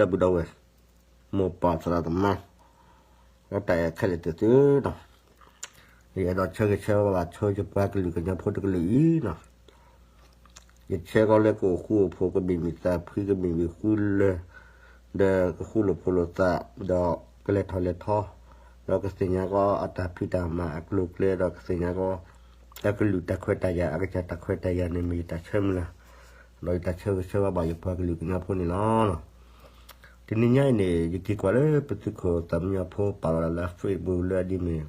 ဒီပုၢ်ဒီဝဲၢ်, မိၢ်ပၢ်သရၣ်သမါ, ဒီးတၢ်အဲၣ်ခဲလၢာ်သ့ၣ်သုနီၤ, ယအဲၣ်ဒိးဆၢဂ့ၤဆၢဝါဘၣ်ဆိယပှၤကလုာ်ကညီဖိတကလုာ်အံၤနီၤ, ယဆၢကီးလၢကအိၣ်ဃူအိၣ်ဖိး ကမ့ၢ်မုာ်သးဖှံ ကမ့ၢ်မုာ်ဃုလၢၢ်, ဒီးကဃူလိာ်ဖိးလိာ်သး, ဒီးကလဲၤထီၣ်လဲၤထီ, ဒီးကသ့ၣ်ညါကီးအတၢ်ဖံးတၢ်မၤအကျိၤအကျဲ ဒီးကသ့ၣ်ညါကီး အကလုာ်တၢ်ခွဲးတၢ်ယာ် အကစၢ်တၢ်ခွဲးတၢ်ယာ်န့ၣ် မ့ၢ်ယတၢ်ဆၢမုၢ်လၢ်, ဒီးယတၢ်ဆၢဂ့ၤဆၢဝါဘၣ်ယပှၤကလုာ်ကညီဖိန့ၣ်လီၤ. တနံၤညါအံၤန့ၣ် ယက့ၤကွၢ်လၢပသုးခိၣ်သးမံညီဖိပာ်လီၤဒၣ်လၢအ Facebook လၢအဒ်မ့ၢ်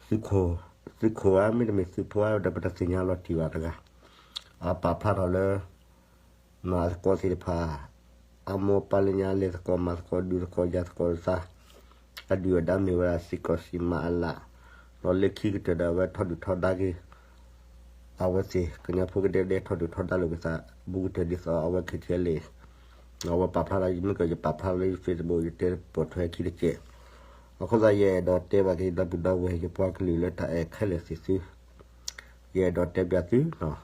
သုးခိၣ်, သုးခိၣ်ဧါ မ့တမ့ၢ်သုးဖိဧါ ဒီးပတသ့ၣ်ညါလီၤတံၢ်ဘၣ်တဂၤ, အပာ်ဖျါထီၣ်လၢ မၤသကိးသ့ၣ်တဖၣ်, အမိၢ်ပၢ်လၢညါလဲၤသကိးမၤသကိးဒုးသကိးယၤသကိးသး, အဒုၣ်အဒါမ့ၢ်ဝဲဒၣ်စ့ၢ်ကီးစံးမၤအလး, ဒီးလၢခံကတၢၢ်ဒီးအဝဲထီဒုၣ်ထီဒါက့ၤ အဝဲသ့ၣ်ကညီဖိကဒဲကဒဲထီဒုၣ်ထီဒါလိာ်က့ၤသး ဘူးကတၢၢ်ဒ်သိးအဝဲ KTLA အဝဲပာ်ဖျါလၢယမ့ၢ်ကီး ယပာ်ဖျါလၢယ Facebook ယတဲပိာ်ထွဲခံတကဲး, အဃိသတးယအဲၣ်ဒိးတဲဘၣ်က့ၤဒီပုၢ်ဒီဝဲၢ် ယပှၤကလုာ်လၢတၢ်အဲၣ်ခဲလၢာ်သ့ၣ်သု, ယအဲၣ်ဒိးတဲဘၣ်သုနီၤ,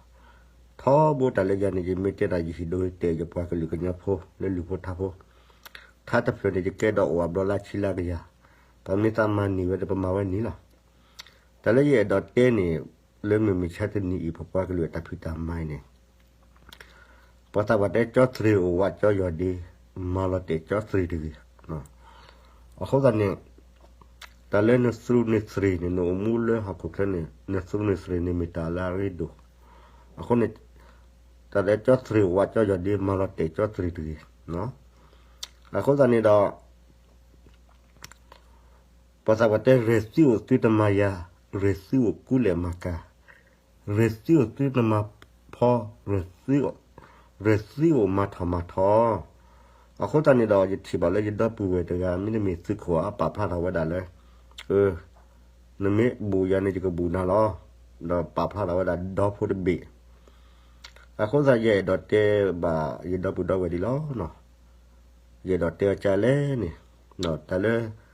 ထီဘိတၢ်လၢယၤန့ၣ် ယမ့ၢ်တဲတၢ်ယဟံၣ်ဒိတဲာ်ယပှၤကလုာ်ကညီဖိလၢလူၤဖိထါဖိ, ထါတဖျၢၣ်န့ၣ် ယကဲဒီးအိၣ်အဘျီလၢဆံလၢကယၤ, ပမ့ၢ်သးမၤန့ၢ်ဝဲဒီးပမၤဝဲန့ၣ်လီၤ. တၢ်လၢယအဲၣ်ဒိးတဲန့ၣ် လၢမုၢ်မဆါတနံၤအံၤ ပပှၤကလုာ်အတၢ်ဖံးတၢ်မၤအံၤန့ၣ် ပှၤသးပှၢ်တဲ ကၠီသရ့ၣ်အိၣ်ဝးကၠီယီၢ်ဒ့, မၤလီၤတဲာ်ကၠီသရ့ၣ်တဂ့ၤ. အဃိသတးန့ၣ် တၢ်လၢနသရူးနသရ့ၣ်န့ၣ် နအိၣ်မူလၢဟီၣ်ခိၣ်ချၢန့ၣ် နသရူးနသရ့ၣ်န့ၣ်မ့ၢ်တၢ်လၢအရ့ဒိၣ်, အဃိန့ၣ် တၢ်လၢကၠီသရ့ၣ်အိၣ်ဝးကၠီယီၢ်ဒ့ မၤလီၤတဲာ်ကၠီသရ့ၣ်တဂ့ၤ. အဃိသတးန့ၣ်ဒီး ပှၤသးပှၢ်တဲ ရဲၣ်သံအိၣ်သုတမၤယၤ, ရဲၣ်သံအိၣ်ကူလဲၣ်မၤကၤ, ရဲၣ်သံအိၣ်သုတမၤဖီ, ရဲၣ်သံအိၣ်မၤထီၣ်မၤထီ, အဃိသတးန့ၣ်ဒီး ယထံၣ်ဘၣ်လၢယဒီပုၢ်ဝဲၢ်တဂၤ မ့တမ့ၢ်သုးခိၣ်အပာ်ဖျါထီၣ်ဝဲဒၣ်လၢ နမ့ၢ်ဘူးယၤန့ၣ် ယကဘူးနၤလီၤ, ဒီးပာ်ဖျါထီၣ်ဝဲဒၣ်ဒီဖိတဘ့ၣ်, အဃိသတးယအဲၣ်ဒိးတဲဘၣ်ယဒီပုၢ်ဒီဝဲၢ်ဒ်လီၤ. ယအဲၣ်ဒိးတဲအီၤကလဲၣ်န့ၣ်, တၢ်လၢ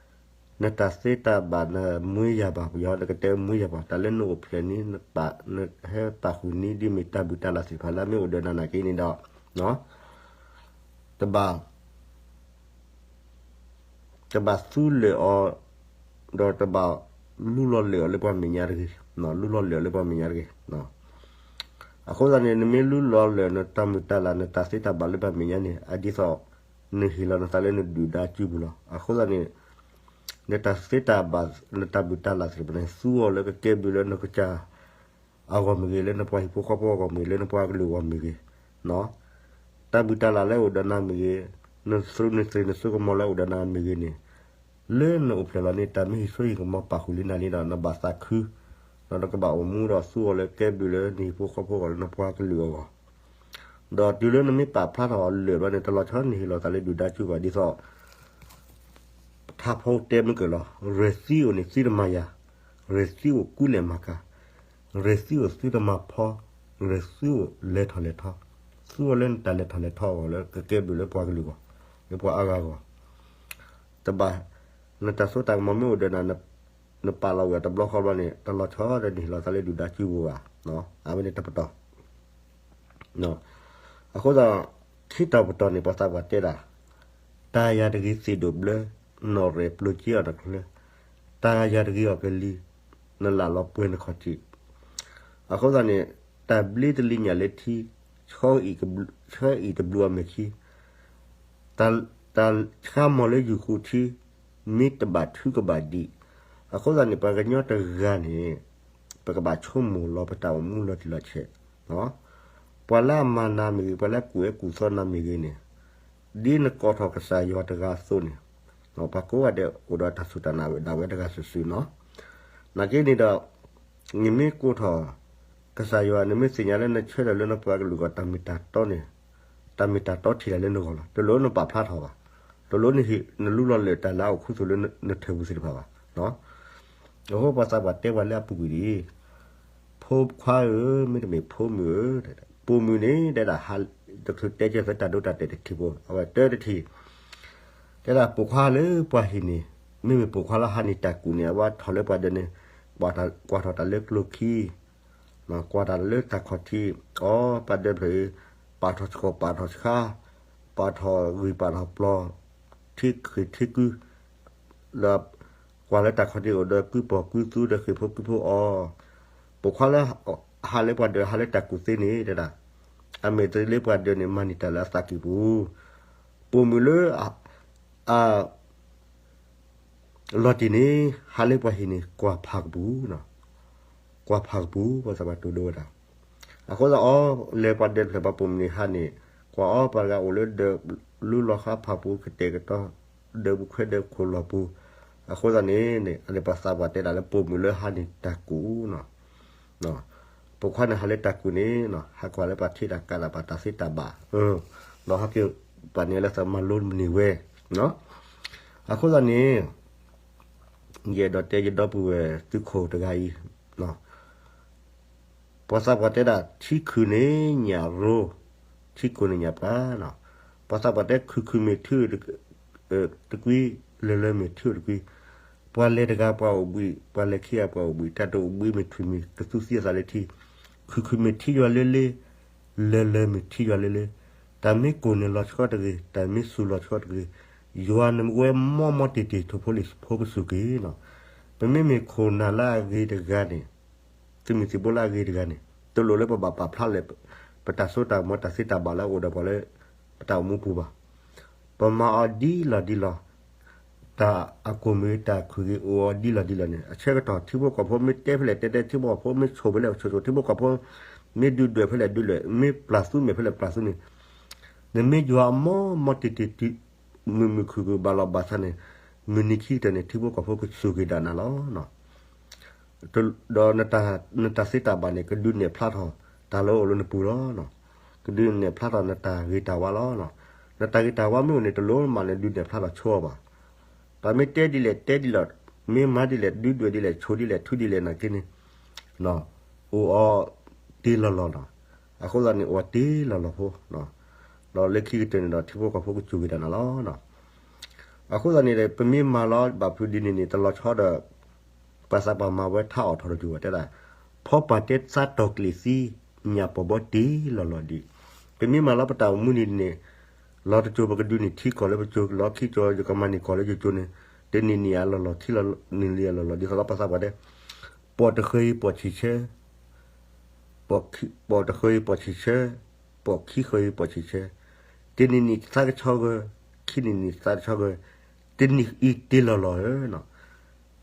နတၢ်သ့တၢ်ဘၣ်နမှံယၤဘၣ်, ပယီၤနကတဲမှံယၤဘၣ်, တၢ်လၢနအိၣ်ဖျဲၣ်နံၤ နဟဲပာ်ဃုာ်နံၤ ဒ်မ့ၢ်တၢ်ဘူၣ်တၢ်လၢ်သ့ၣ်တဖၣ်လၢအမ့ၢ်အိၣ်ဒီးနၤနာ်က့န့ၣ်ဒီး တဘၣ် တဘၣ်သူလၢာ်အီၤ, ဒီးတဘၣ်လူလီၤလၢာ်အီၤလၢပှၤမဲာ်ညါတဂ့ၤ, လူလီၤလၢာ်အီၤလၢပှၤမဲာ်ညါတဂ့ၤ. အဃိသတးန့ၣ် နမ့ၢ်လူလီၤလၢာ်နတၢ်မုၢ်တၢ်လၢ် နတၢ်သ့တၢ်ဘၣ်လၢပှၤမဲာ်ညါန့ၣ် အဒ်သိး နဟ့ၣ်လီၤနသးလၢနဒုၣ်ဒါစုပူၤလီၤ. အဃိသတးန့ၣ် နတၢ်သ့တၢ်ဘၣ် နတၢ်ဘူၣ်တၢ်လၢ်သ့ၣ်တဖၣ်န့ၣ် သူအီၤလၢကကဲဘျုးလၢနကစၢ် အဂီၢ်မ့ၢ်ဂ့ၤ, လၢနပှၤဟံၣ်ဖိဃီဖိအဂီၢ်မ့ၢ်ဂ့ၤ, လၢနပှၤကလုာ်အဂီၢ်မ့ၢ်ဂ့ၤ, တၢ်ဘူၣ်တၢ်လၢ်လၢအိၣ်ဒီးနၤမ့ၢ်ဂ့ၤ, နသရူးနသရ့ၣ်နစိကမီၤလၢအိၣ်ဒီးနၤမ့ၢ်ဂ့ၤန့ၣ်, လၢနအိၣ်ဖျဲၣ်လီၤန့ၣ် တၢ်မ့ၢ်ဟံၣ်စိဟံၣ်ကမီၤပာ်ဃုာ်လံနၤလံဒီး နဘၣ်သးခု, ဒီးနကဘၣ်အိၣ်မူဒီးသူအီၤလၢကဲဘျုးလၢနဟံၣ်ဖိဃီဖိအဂီၢ်လၢနပှၤကလုာ်အဂီၢ်, ဒီးတုၤလၢနမ့ၢ်ပာ်ဖျါထီၣ်အီၤလၢာ်ဘျီန့ၣ် တလီၤဆီနဟ့ၣ်လီၤသးလၢဒုၣ်ဒါစုဘၣ်ဒ်သိး ထါဖိတဲမ့ၢ်ကၢၢ်လီၤ. ရဲၣ်သံအိၣ်န့ၣ်သံတမၤယၤ, ရဲၣ်သံအိၣ်ကူလဲၣ်မၤကၤ, ရဲၣ်သံအိၣ်သံတမၤဖီ, ရဲၣ်သံအိၣ်လဲၤထီၣ်လဲၤထီ, သူအီၤလၢနတၢ်လဲၤထီၣ်လဲၤထီအဂီၢ်လၢကကဲဘျုးလၢပှၤကလုာ်အဂီၢ်, လၢပှၤအါဂၤအဂီၢ်, တဘၣ် နတၢ်စိတၢ်ကမီၤမ့ၢ်အိၣ်ဒီးနၤ နပာ်လီၤဝဲတဘျီဃီဘျီန့ၣ် တလီၤဆီဒီးနဟ့ၣ်လီၤသးလၢဒုၣ်ဒါစုပူၤဘၣ်. အဝဲန့ၣ်တပတီၢ် အဃိသတး ခံတီၤပတီၢ်န့ၣ် ပှၤသးပှၢ်တဲဒၣ်, တၢ်ယၤတဂ့ၤသ့ၣ်ဒိၣ်ဘျၢ, နီၣ်ရဲၣ်ပျိၤက့အီၤတချၢ, တၢ်ယၤတဂ့ၤအီၤကလံၤ, နလၢ်လီၤပှဲၤနခီၣ်ထံး, အဃိသတးန့ၣ် တၢ်ဘျ့တလံညၣ်လၢထံ, ဆၢအံၣ်တဘျူးအမဲာ်ခံ, တၢ်ဆှါမီၤလၢယူၤဃုထံ, မ့ၢ်တဘၣ်ထုကဘၣ်ဒံး, အဃိသတးန့ၣ် ပှၤကညီတဂၤန့ၣ် ပကဘၣ်ဆိကမိၣ်လီၤပတၢ်အိၣ်မူလီၤတံၢ်လီၤဆဲး, ပှၤလၢအမၤနၤမ့ၢ်ဂ့ၤ, ပှၤလၢအကူၣ်အဲၣ်ကူၣ်သီနၤမ့ၢ်ဂ့ၤန့ၣ်, ဒ်နကိးထီၣ်ကစၢ်ယွၤတဂၤအသိးန့ၣ်, ပှၤကိးဂၤဒဲးအိၣ်ဒီးတၢ်စူၢ်တၢ်နာ်ဝဲဒၣ်ဝဲတဂၤစုာ်စုာ်နီၤ. နာ်က့န့ၣ်ဒီး နမ့ၢ်ကိးထီၣ်ကစၢ်ယွၤ နမ့ၢ်သ့ၣ်ညါလၢနဆၢထၢၣ်လၢနပှၤကလုာ်အဂီၢ် တၢ်မ့ၢ်တၢ်တီန့ၣ်, တၢ်မ့ၢ်တၢ်တီထံၣ်တၢ်လၢနဂီၢ်လီၤ. တလိၣ်နပာ်ဖျါထီၣ်ဘၣ်, တလိၣ်နလူလီၤလၢာ်တၢ်လၢအအိၣ်ခူသူၣ်လၢနထၢၣ်ပူၤသ့ၣ်တဖၣ်ဘၣ်. အဃိပှၤသးပှၢ်တဲပှၤလၢအပူၤကွံာ်ဒ်အံၤ, ဖိခွါဧၢ, မ့တမ့ၢ်ဖိမုၣ်ဧၢ, ပိာ်မုၣ်န့ၣ် တဲဒၣ် တချုးတဲကဲၢ်သၢတၢ်ဒိတၢ်တဲာ်တထံၣ်ဖိ, အဝဲတၢတထံၣ် တဲဒၣ်ပိာ်ခွါလၢပှၤဟံၣ်န့ၣ်, မ့မ့ၢ်ပိာ်ခွါလၢဟးန့ၢ်တၢ်ကူၣ်န့ၣ် အဝဲထီၣ်လၢပှၤဒၢးန့ၣ်, ကွၢ်ထီၣ်တၢ်လၢကျိချံ, ကွၢ်တၢ်လၢတၢ်ခီၣ်ထံး, အိ ပှၤဒၢးဖျၢၣ်အံၤ, ပာ်ထီၣ်ဆှီပာ်ထီၣ်ဆှါ, ပာ်ထီၣ်ဂံၢ်ပာ်ထီၣ်ပျီ, ထံဃ့ၢ်ထံကု, ဒီးကွၢ်လၢတၢ်ခီၣ်ထံးအိၣ်ဒီးကုပီၢ်ကုသူဒီးဃ့ၢ်ဖိကုဖိအီၤ, ပိာ်ခွါလၢ ဟးလၢပှၤဒၢးဟးလၢတၢ်ကူၣ်သ့န့ၣ်တဲဒၣ်, အမဲာ်သလ့ပှၤဒၢးန့ၣ် မၤန့ၢ်တၢ်လၢအသးကံၢ်ပူၤ, ပိာ်မုၣ်လၢ အ လီၤတံၢ်န့ၣ် ဟးလၢပှၤဟံၣ်န့ၣ် ကွၢ်ဖးကပူၤ, ကွၢ်ဖးကပူၤ ပှၤသးပှၢ်တိၢ်ဒိဝဲဒၣ်, အဃိသတးအီၤ လဲၤပှၤဒၢးတဖျၢၣ်ပှၤပိာ်မုၣ်န့ၣ်ဟးန့ၣ်, ကွၢ်အီၤပှၤတဂၤအိၣ်လၢဒၢးလူလီၤဃါဖးပူၤ ကတဲာ်ကတီၤ ဒၢးပူၤခွဲးဒၢးခိၣ်လီၢ်ပူၤ, အဃိသတးန့ၣ် အန့ၣ်ပှၤသးပှၢ်တဲဒၣ်လၢပိာ်မုၣ်လၢဟးန့ၣ်တၢ်ကူၣ် ပိာ်ခွါန့ၣ်ဟးလၢတၢ်ကူၣ်န့ၣ် ဟးကွၢ်လၢပှၤထံးတၢ်ကးတၢ်ဘၣ်တၢ်သ့တၢ်ဘၣ်, ဒီးဟဲက့ၤပှၤန့ၣ်လၢသမၤလိမနုၤဝဲ, အဃိသတးန့ၣ် ယအဲၣ်ဒိးတဲယဒီပုၢ်ဝဲၢ်သုးခိၣ်တဂၤအံၤ, ပှၤသးပှၢ်တဲဒၣ် ထံခုၣ်န့ၣ်ညၣ်ရိ, ထံခိၣ်န့ၣ်ညၣ်ပှၤ, ပှၤသးပှၢ်တဲခုၣ်ခုၣ်မ့ၢ်ထံတကွံ, လၢာ်လၢာ်မ့ၢ်ထံတကွံ, ပှၤလဲၤတဂၤပှၤအိၣ်ဘှံး, ပှၤလဲၤခံဂၤပှၤအိၣ်ဘှံး, တၢ်တအိၣ်ဘှံးမ့ၢ်ထွံၣ်မ့ၢ်ကသူသံအသးလၢထံ, ခုၣ်ခုၣ်မ့ၢ်ထံယွၤလၢလၢ, လၢာ်လၢာ်မ့ၢ်ထံယွၤလၢလၢ, တၢ်မ့ၢ်ကိၢ်န့ၣ်လီၤဆှီတဂ့ၤ, တၢ်မ့ၢ်စူၤလီၤဆှီတဂ့ၤ, ယွၤနဝဲမီၢ်မီၢ်တ့ၢ်တ့ၢ် ထိၣ်ဖိလံၣ်ဖိကစူၢ်က့ၤနီၤ, ပမ့မ့ၢ်ခိၣ်နၢ်လၢအဂ့ၤတဂၤန့ၣ်, သုးမုၢ်သံၣ်ဘိလၢအဂ့ၤတဂၤန့ၣ် တလိၣ်လၢပဘၣ်ပာ်ဖျါလဲၣ်, ပတၢ်စိတၢ်ကမီၤတၢ်သ့တၢ်ဘၣ်လၢအအိၣ်ဒီးပှၤလၢ ပတၢ်အိၣ်မူပူၤဘၣ်. ပမၤအီၤဒ်လီၢ်ဒ်လီၢ်, တၢ်အကိၢ်မ့ၢ်ဂ့ၤတၢ်ခုၣ်ဂ့ၤအိၣ်အီၤဒ်လီၢ်ဒ်လီၢ်န့ၣ် အဆၢကတီၢ်ထံဖိကီၢ်ဖိမ့ၢ်တဲဖဲလဲၣ်တဲတဲ ထံဖိကီၢ်ဖိမ့ၢ်ဆိၣ်ဖဲလဲၣ်ဆိၣ်ဆိၣ် ထံဖိကီၢ်ဖိမ့ၢ်ဒုးဒွဲၣ်ဖဲလဲၣ်ဒုးဒွဲၣ် မ့ၢ်ပျၢ်သူမဲာ်ဖဲလဲၣ်ပျၢ်သူန့ၣ် နမ့ၢ်ယွၤအမီၢ်မီၢ်တ့ၢ်တ့ၢ်တုၤ မုာ်မုာ်ခုၣ်ခုၣ်ဘၣ်လီၤဘၣ်ဆါန့ၣ် မုၢ်နံၤခံကတၢၢ်န့ၣ် ထံဖိကီၢ်ဖိကစူၢ်က့ၤဒၣ်နၤလီၤ. ဒီးနတၢ်သ့တၢ်ဘၣ်န့ၣ် ကဒုးနဲၣ်ဖျါထီၣ်တၢ်လၢအအိၣ်လၢနပူၤလီၤ. ကဒုးနဲၣ်ဖျါထီၣ်နတၢ်ဂ့ၤတၢ်ဝါလီၤ. နတၢ်ဂ့ၤတၢ်ဝါမ့ၢ်အိၣ်န့ၣ် တလိၣ်မးန့ၣ် ဒုးနဲၣ်ဖျါထီၣ်ဆိအီၤဘၣ်. ပှၤမ့ၢ်တဲဒ်လဲၣ်တဲဒ်လဲၣ်, မ့ၢ်မၤဒ်လဲၣ် ဒုးဒွဲၣ်ဒ်လဲၣ် ဆိၣ်ဒ်လဲၣ် ထုဒ်လဲၣ်နာ်က့န့ၣ် အိၣ်အီၤတ့လီၢ်လီၢ်လီၤ. အဃိသတးန့ၣ် အိၣ်အီၤတ့လီၢ်လီၢ်ဖိ ဒီးလၢခံကတၢၢ်န့ၣ်ဒီး ထံဖိကီၢ်ဖိကစူၢ်က့ၤတၢ်နၤလီၤ. အဃိသတးန့ၣ် ပမ့ၢ်မၤလီၤဘၣ်ဖုးဒ်န့ၣ်န့ၣ် တလီၤဆီဒီး ပှၤသးပှၢ်မၤဝဲထါအီၣ်ထီၣ်တယိာ်ဘၣ်တဲဒၣ်, ဖီပာ်တဲသးတီၢ်ကျ့ၣ်သံ ညၣ်ပီၢ်ဘီတ့လီၢ်လီၢ်ဒံး. ပမ့ၢ်မၤလီၤပတၢ်အိၣ်မူန့ၣ်န့ၣ် လီၤတကၠိၤပကဒုးန့ၢ်ထံကီၢ်လၢပကၠိၤ လီၤခံကၠိၤယကမၤန့ၢ်ကီၢ်လၢယကၠိၤန့ၣ် တနံၤနံၤအလီၢ်လီၢ် ခံလီၢ်နံၤလံအလီၢ်လီၢ် ဒ်သိးလီၤပှၤသးပှၢ်တဲ ပိာ်တဃၢၤအံၤပိာ်ဆံးဆၢ ပိာ်တဃၢၤအံၤပိာ်ဆံးဆၢ, ပိာ်ခံဃၢၤအံၤပိာ်ဆံးဆၢ, တနံၤနံၤသးကဆီဂၢၢ်, ခံနံၤနံၤသးကဆီဂၢၢ်, တနံၤအံၤတ့လီၢ်လီၢ်ဧၢ.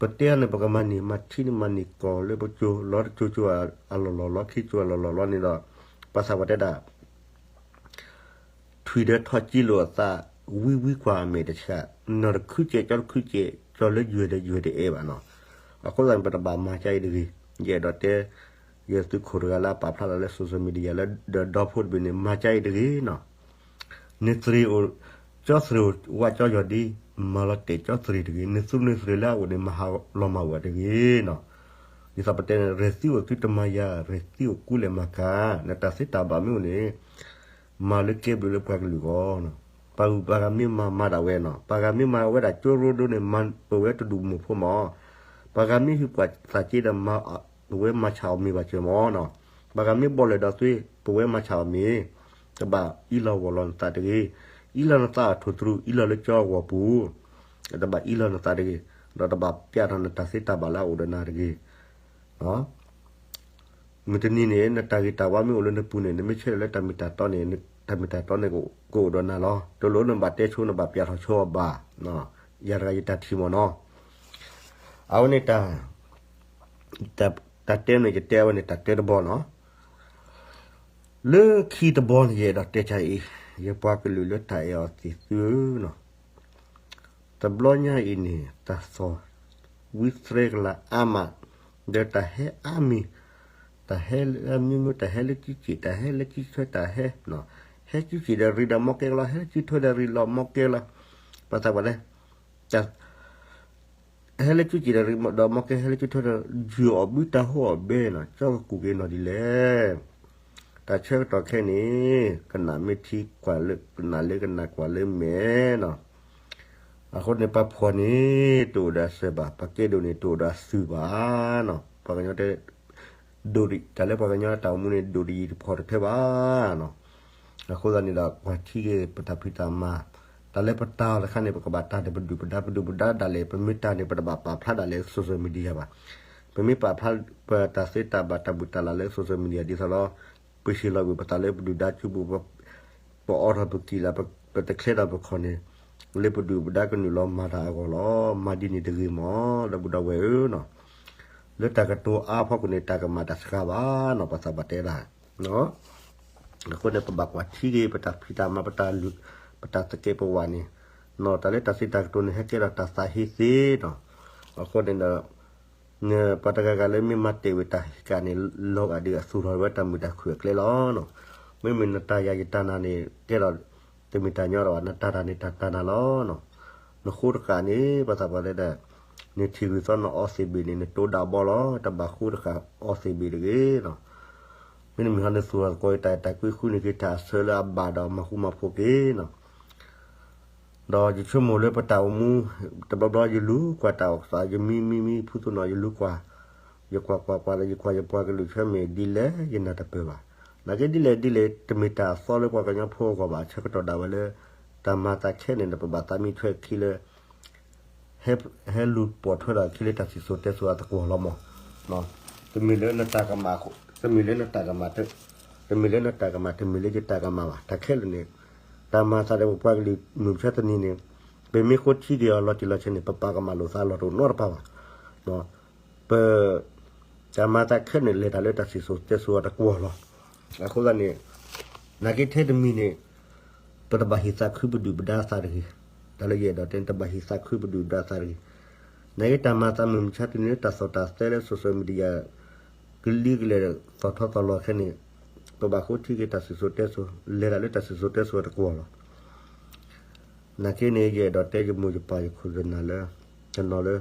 ပတဲအီၤန့ၣ် ပကမၤန့ၢ်မၤထံန့ၣ် မၤန့ၢ်ကီၢ်လၢပကၠိၤ လီၤတကၠိၤကၠိၤအလီၢ်လီၢ် လီၤခံကၠိၤအလီၢ်လီၢ်လီၤန့ၣ်ဒီး ပှၤသးပှၢ်တဲဒၣ် ထွံၣ်ဒီးထီၣ်ကံလိာ်အသး ဝံဝံကွၢ်အမဲာ်တဆှး, နီၢ်တခုကဲး ကၠီတခုကဲး ကၠီလၢယွဲၢ်ဒီးယွဲၢ်တအဲၣ်ဘၣ်နီၤ. အဃိသတးန့ၣ် ပတဘၣ်မၤကါအံၤတဂ့ၤ. ယအဲၣ်ဒိးတဲ ယသုးခိၣ်တဂၤလၢအပာ်ဖျါလီၤလၢ social media လၢဒီးဒီဖိတဘ့ၣ်န့ၣ် မၤကါအံၤတဂ့ၤနီၤ. နသရ့ၤအိၣ် ကၠီသရ့ၤအိၣ်ဝးကၠီယီၤဒ် မၤလီၤတဲာ်ကၠီသရ့ၤတဂ့ၤ. နသူၣ်နသရ့ၤလၢအအိၣ်န့ၣ် မၤဟးလီၤမၢ်ဝဲတဂ့ၤနီၤ. ဒ်သိးပတဲန့ၣ် ရဲၣ်သံအိၣ်သုတမၤယၤ ရဲၣ်သံအိၣ်ကူလဲၣ်မၤကၤ နတၢ်သ့တၢ်ဘၣ်မ့ၢ်အိၣ်န့ၣ် မၤလၢကဲဘျုးလၢပှၤကလုာ်အဂီၢ်နီၤ. ပှၤဂုၤပှၤဂၤမ့ၢ်မၤမၤဒၣ်ဝဲနီၤ. ပှၤဂၤမ့ၢ်မၤဝဲဒၣ်ကၠိရိဒိၣ်န့ၣ် မၤပဝဲတဒူၣ်မုၢ်ဖိမး. ပှၤဂၤမ့ၢ်ဟံးပှၤသးက့ဒီး ပဝဲမၤဆၣ်အီၤမ့ၢ်ဘၣ်စၢၤမးနီၤ. ပှၤဂၤမ့ၢ်ဘီၣ်လဲၣ်ဒီးသွ့ ပဝဲမၤဆၣ်အီၤမ့ၢ် တဘၣ်အံးလီၤဝီၢ်လီၤနသးတဂ့ၤ. အံးလီၤနသးအထိၣ်သရူး အံးလီၤလၢကၠီအဂီၢ်ပူၤ တဘၣ်အံးလီၤနသးတဂ့ၤ. ဒီးတဘၣ်ပျဲထီၣ်နတၢ်သ့တၢ်ဘၣ်လၢအအိၣ်ဒီးနၤတဂ့ၤ. မုၢ်တနံၤန့ၣ် နတၢ်ဂ့ၤတၢ်ဝါမ့ၢ်အိၣ်လၢနပူၤန့ၣ် နမ့ၢ်ဆၢထၢၣ်လၢတၢ်မ့ၢ်တၢ်တီန့ၣ် တၢ်မ့ၢ်တၢ်တီန့ၣ် ကအိၣ်ဒီးနၤလီၤ. တလိၣ်နဘၣ်တဲဆိ နဘၣ်ပျဲထီၣ်ဆိအီၤဘၣ်. ယၤတဂၤယတၢ်ထံၣ်မးနီၤ. အဝဲန့ၣ် တၢ်တဲန့ၣ် ယတဲဝဲန့ၣ်တၢ်တဲတဘီနီၤ. လၢခံတဘီန့ၣ် ယအဲၣ်ဒိးတဲကါအံၤ, ယပှၤကလုာ်လၢတၢ်အဲၣ်အီၤသ့ၣ်သုဧၢနီၤ. တဘျီညါအံၤန့ၣ် တၢ်သီၣ်ဝံသြဲကလၤအါမး, ဒီးတၢ်ဟဲအါမံၤ, တၢ်ဟဲလၢအမျိုးမျိုး တၢ်ဟဲလၢကံစ့ၣ် တၢ်ဟဲလၢကံထွဲ တၢ်ဟဲ, ဟဲကံစ့ၣ်ဒီးရံဒီးမီကဲကလီ ဟဲလၢကံထွဲဒီးရံလီၤမီကဲလီၤ. ပှၤသးပှၢ်လဲၣ် ဟဲလၢကံစ့ၣ်ဒီးရံဒီးမီကဲ ဟဲလၢကံထွဲဒီး ယုၢ်အီၣ်ဘုတၢ်ဟိအီၣ်ဘဲနီၤ ကၠီကကူၣ်က့ၤနီၢ်ဒ်လဲၣ်. တၢ်ဆၢကတီၢ်ခဲအံၤန့ၣ် ကနၣ်မ့ၢ်ထံကွၢ်လၢ ကနၣ်လၢကနၣ်ကွၢ်လၢမဲာ်နီၤ. အဃိန့ၣ် ပှၤဖှီၣ်န့ၣ် တအိၣ်ဒီးအစၢၤဘၣ်, ပှၤကဲဒိၣ်န့ၣ် တအိၣ်ဒီးအသုးဘၣ်နီၤ. ပှၤကညီတဲ ဒိၣ်တၢ်လၢပှၤကညီတၢ်အိၣ်မူန့ၣ် ဒိၣ်တယံၤတဖှီၣ်တထဲဘၣ်နီၤ. အဃိသတးန့ၣ်ဒီး ကွၢ်ထံဂ့ၤပတၢ်ဖံးတၢ်မၤ, တၢ်လၢပတၢ်အီၤတခါန့ၣ် ပကဘၣ်တၢ်ဒီးပဒုၣ်ပဒါ ပဒုၣ်ပဒါဒၣ်လဲာ် ပမ့ၢ်တၢ်န့ၣ် ပတဘၣ်ပာ်ဖျါဒၣ်လဲာ် social media ဘၣ်. ပမ့ၢ်ပာ်ဖျါပတၢ်သ့တၢ်ဘၣ်တၢ်ဘူၣ်တၢ်လၢ်လၢ social media ဒ်သိးဒီး ပဟ့ၣ်လီၤကွံာ်ပသးလၢပဒုၣ်ဒါစုပူၤ ပအီထီၣ်ပကံၢ်လၢ် ပတချဲထီၣ်ပခီၣ်န့ၣ် လၢပဒုၣ်ပဒါကနုာ်လီၤမၤတၢ်အဂီၢ်လီၤ. မၤဒ်န့ၣ်တဂ့ၤမး ဒီပုၢ်ဒီဝဲၢ်ဧၢနီၤ. လၢတၢ်ကတိၤအါဖီခိၣ်န့ၣ် တၢ်ကမၣ်တၢ်စှၤဘၣ်နီၤ ပှၤသးပှၢ်တဲဒၣ်. အဃိန့ၣ် ပဘၣ်ကွၢ်ထံဂ့ၤ ပတၢ်ဖံးတၢ်မၤ ပတၢ်သကဲးပဝးန့ၣ်, တၢ်လၢတၢ်စံးတၢ်ကတိၤန့ၣ် ဟဲကဲထီၣ်တၢ်သးဟ့သ့နီၤ. အဃိန့ၣ်ဒီး ပှၤတဂၤဂၤလၢမ့ၢ်မၤတ့ၢ်ဝဲတၢ်ဟ့ၣ်ကၣ်န့ၣ် လီၤဂာ်ဒ်အသူၣ်ထီၣ်ဝဲတၢ်မုာ်တၢ်ခုၣ်အကျဲလီၤ. မ့မ့ၢ်နတၢ်ယၤယတၢ်နၤန့ၣ် ကဲထီၣ်တမ့ၢ်တၢ်ညီဒီးဘၣ် နတၢ်တၢ်န့ၣ်တၢ်တၢ်နၤလီၤ. နဃိတဃာ်န့ၣ် ပှၤသးပှၢ်တဲဒၣ် နထံၣ်ဂုၢ်သီနအီသ့ၣ်ဘ့ၣ်န့ၣ် နတိဒၣ်ဘီလီၤ. တဘၣ်ဃိတဃာ်အီသ့ၣ်ဘ့ၣ်တဂ့ၤနီၤ. မ့တမ့ၢ်ဟီနသူၣ်ထီၣ်သကိးတၢ်အဲၣ်တၢ်ကွံ ဃုန့ၢ်က့ၤတၢ်အဆၢလၢအဘၣ်ဒီးမၤဃူမၤဖိးက့ၤနီၤ. ဒီးယဆိကမိၣ်လၢပတၢ်အိၣ်မူ တဘျီဘျီယလူၤကွၢ်တၢ်အိၣ်သး ယမံမံမံဖုသူၣ်နီၤ ယလူၤကွၢ်, ယကွၢ်ကွၢ်ကွၢ်ဒီး ယကွၢ်ယပှၤကလုာ်ဆၢမ့ၢ်ဒ်လဲၣ် ယနၢ်တပၢၢ်ဘၣ်. နာ်က့ဒ်လဲၣ်ဒ်လဲၣ် တမ့ၢ်တၢ်အသီလၢပှၤကညီဖိအဂီၢ်ဘၣ် ဆၢကတီၢ်ဒၣ်ဝဲလၢ တၢ်မၤသးခဲလၢာ်န့ၣ် ပဘၣ်သးမံထွဲခံလၢ ဟဲလူၤပိာ်ထွဲဒီးခံလၢတၢ်စံၣ်စိၤတဲစိၤအသကိးလီၤမး. တမ့ၢ်လၢနတၢ်ကမၣ်, တမ့ၢ်လၢနတၢ်ကမၣ်, တမ့ၢ်လၢနတၢ်ကမၣ် တမ့ၢ်လၢယတၢ်ကမၣ်ဘၣ် တၢ်ခဲလၢာ်န့ၣ်, တၢ်မၤသးဒီးပပှၤကလုာ်မုၢ်မဆါတနံၤန့ၣ်, ပမ့ၢ်ဃိထံက့ၤအီၤလီၤတံၢ်လီၤဆဲးန့ၣ် ပပာ်ကမၣ်လိာ်သးလီၤတအိၣ်နီတပၢ်ဘၣ်. ပ တၢ်မၤသးခဲလၢာ်န့ၣ် လဲၤတၢ်လၢတၢ်စံၣ်စိၤတဲစိၤအတကွီၢ်လီၤ. အဃိသတးန့ၣ် နာ်က့ထဲတမံၤန့ၣ် ပတဘၣ်ဟ့ၣ်သးခုပဒုၣ်ပဒါသးတဂ့ၤ. တၢ်လၢယအဲၣ်ဒိးတဲန့ၣ် တဘၣ်ဟ့ၣ်သးခုပဒုၣ်ပဒါသးတဂ့ၤ. နာ်က့တၢ်မၤသးမုၢ်မဆါတနံၤလၢတၢ်သီၣ်တၢ်သဲလၢ social media ကလံကလဲာ်ဒီးသီၣ်ထီသီၣ်လီၤခဲန့ၣ်, ပဘၣ်ဃိထံက့ၤတၢ်စံၣ်စိၤတဲစိၤ လဲၤတၢ်လၢတၢ်စံၣ်စိၤတဲစိၤအတကွီၢ်လီၤ. နာ်က့န့ၣ် ယအဲၣ်ဒိးတဲယမိၢ်ယပၢ်ယခိၣ်ယနၢ်လၢ တနီၤလၢ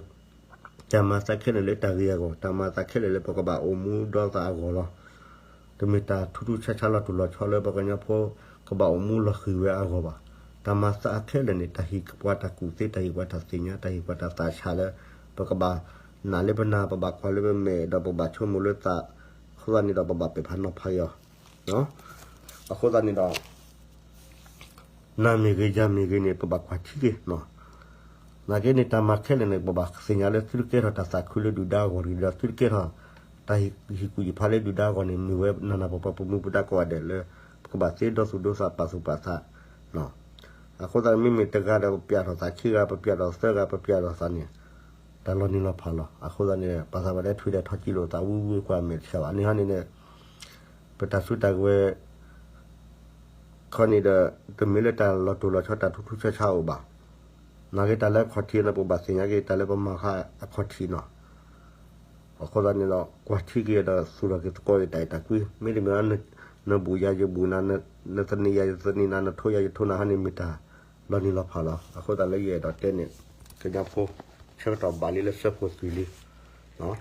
တၢ်မၤသးခဲလၢာ်လၢတၢ်ဂ့ၤအဂီၢ်, တၢ်မၤသးခဲလၢာ်လၢပကဘၣ်အိၣ်မူဒီသးအဂီၢ်လီၤ. တမ့ၢ်တၢ်ထူးထူးဆါဆါလီၤတူၢ်လီၤဆီလၢပှၤကညီဖိ ကဘၣ်အိၣ်မူလီၤဃံၤဝဲအဂီၢ်ဘၣ်. တၢ်မၤသးခဲလၢာ်န့ၣ် တၢ်ဟ့ၣ်ပှၤတၢ်ကူၣ်သ့ တၢ်ဟ့ၣ်ပှၤတၢ်သ့ၣ်ညါ တၢ်ဟ့ၣ်ပှၤတၢ်သးဆးလၢ ပကဘၣ်နာ်လၢပနၢ် ပဘၣ်ကွၢ်လၢပမဲာ်ဒီးပဘၣ်ဆိကမိၣ်လၢသး, အဃိသတးန့ၣ်ဒီးပဘၣ်ပဲာ်ဖးနီၤဖးက့ၤအီၤ. အဃိသတးန့ၣ်ဒီး နၤမ့ၢ်ဂ့ၤ ယၤမ့ၢ်ဂ့ၤန့ၣ် ပဘၣ်ကွၢ်ထံက့ၤနီၤ. နာ်က့န့ၣ် တၢ်မၤခဲလၢာ်န့ၣ် ပဘၣ်သ့ၣ်ညါလၢသုတကဲထီၣ်တၢ်သးခုလၢဒုၣ်ဒါအဂီၢ်တဂ့ၤဒီး သုတကဲထီၣ် တၢ်ဟ့ၣ်ကူၣ်ဟ့ၣ်ဖးလၢဒုၣ်ဒါအဂီၢ်န့ၣ် မ့ၢ်ဝဲနးနးပှၤပှၤပမူပဒါကိးဂၤဒဲးလၢ ပကဘၣ်သ့ဒီသူၣ်ဒိသးပာ်သူၣ်ပာ်သး. အဃိသတးမ့မ့ၢ်တဂၤဒီးပပျးထီၣ်သး ခံဂၤ ပပျးထီၣ်သၢဂၤ ပပျးထီၣ်သးန့ၣ် တၢ်လီၤနံၤလီၤဖးလီၤ. အဃိသတးန့ၣ် ပှၤသးပှၢ်တဲထွံၣ်ဒီးထီၣ်ကံလိာ်သးဝံဝံကွၢ်မဲာ်တဆှးဘၣ်န့ၣ်ဟီန့ၣ်န့ၣ် ပတၢ်စုတၢ်ကဝဲၤ ခီန့ၣ်ဒီး တမ့ၢ်လၢတၢ်လီၤတိၢ်လီၤဆီတၢ်ထူးထူးဆါဆါအိၣ်ဘၣ်. နာ်က့တၢ်လၢအခီၣ်ထံးန့ၣ် ပဘၣ်သ့ၣ်ညါက့ၤတၢ်လၢပမၤဃာ်အခီၣ်ထံးနီၤ. အဃိသတးန့ၣ်ဒီး ကွၢ်ထံက့ၤဒီးသူၣ်ထီၣ်က့ၤသကိးက့ၤတၢ်အဲၣ်တၢ်ကွံ မ့တမ့ၢ် နဘူးယၤယဘူးနၤ, နသန့ၤယၤယသန့ၤနၤ, နထိယၤယထိနၤဟီန့ၣ်မ့ၢ်တၢ်လီၤနံၤလီၤဖးလီၤ. အဃိသတးလၢယအဲၣ်ဒိးတဲန့ၣ် ကညီဖိ ဆၢကတီၢ်ဘၣ်လံလၢစၢဖှိၣ်သွံၣ်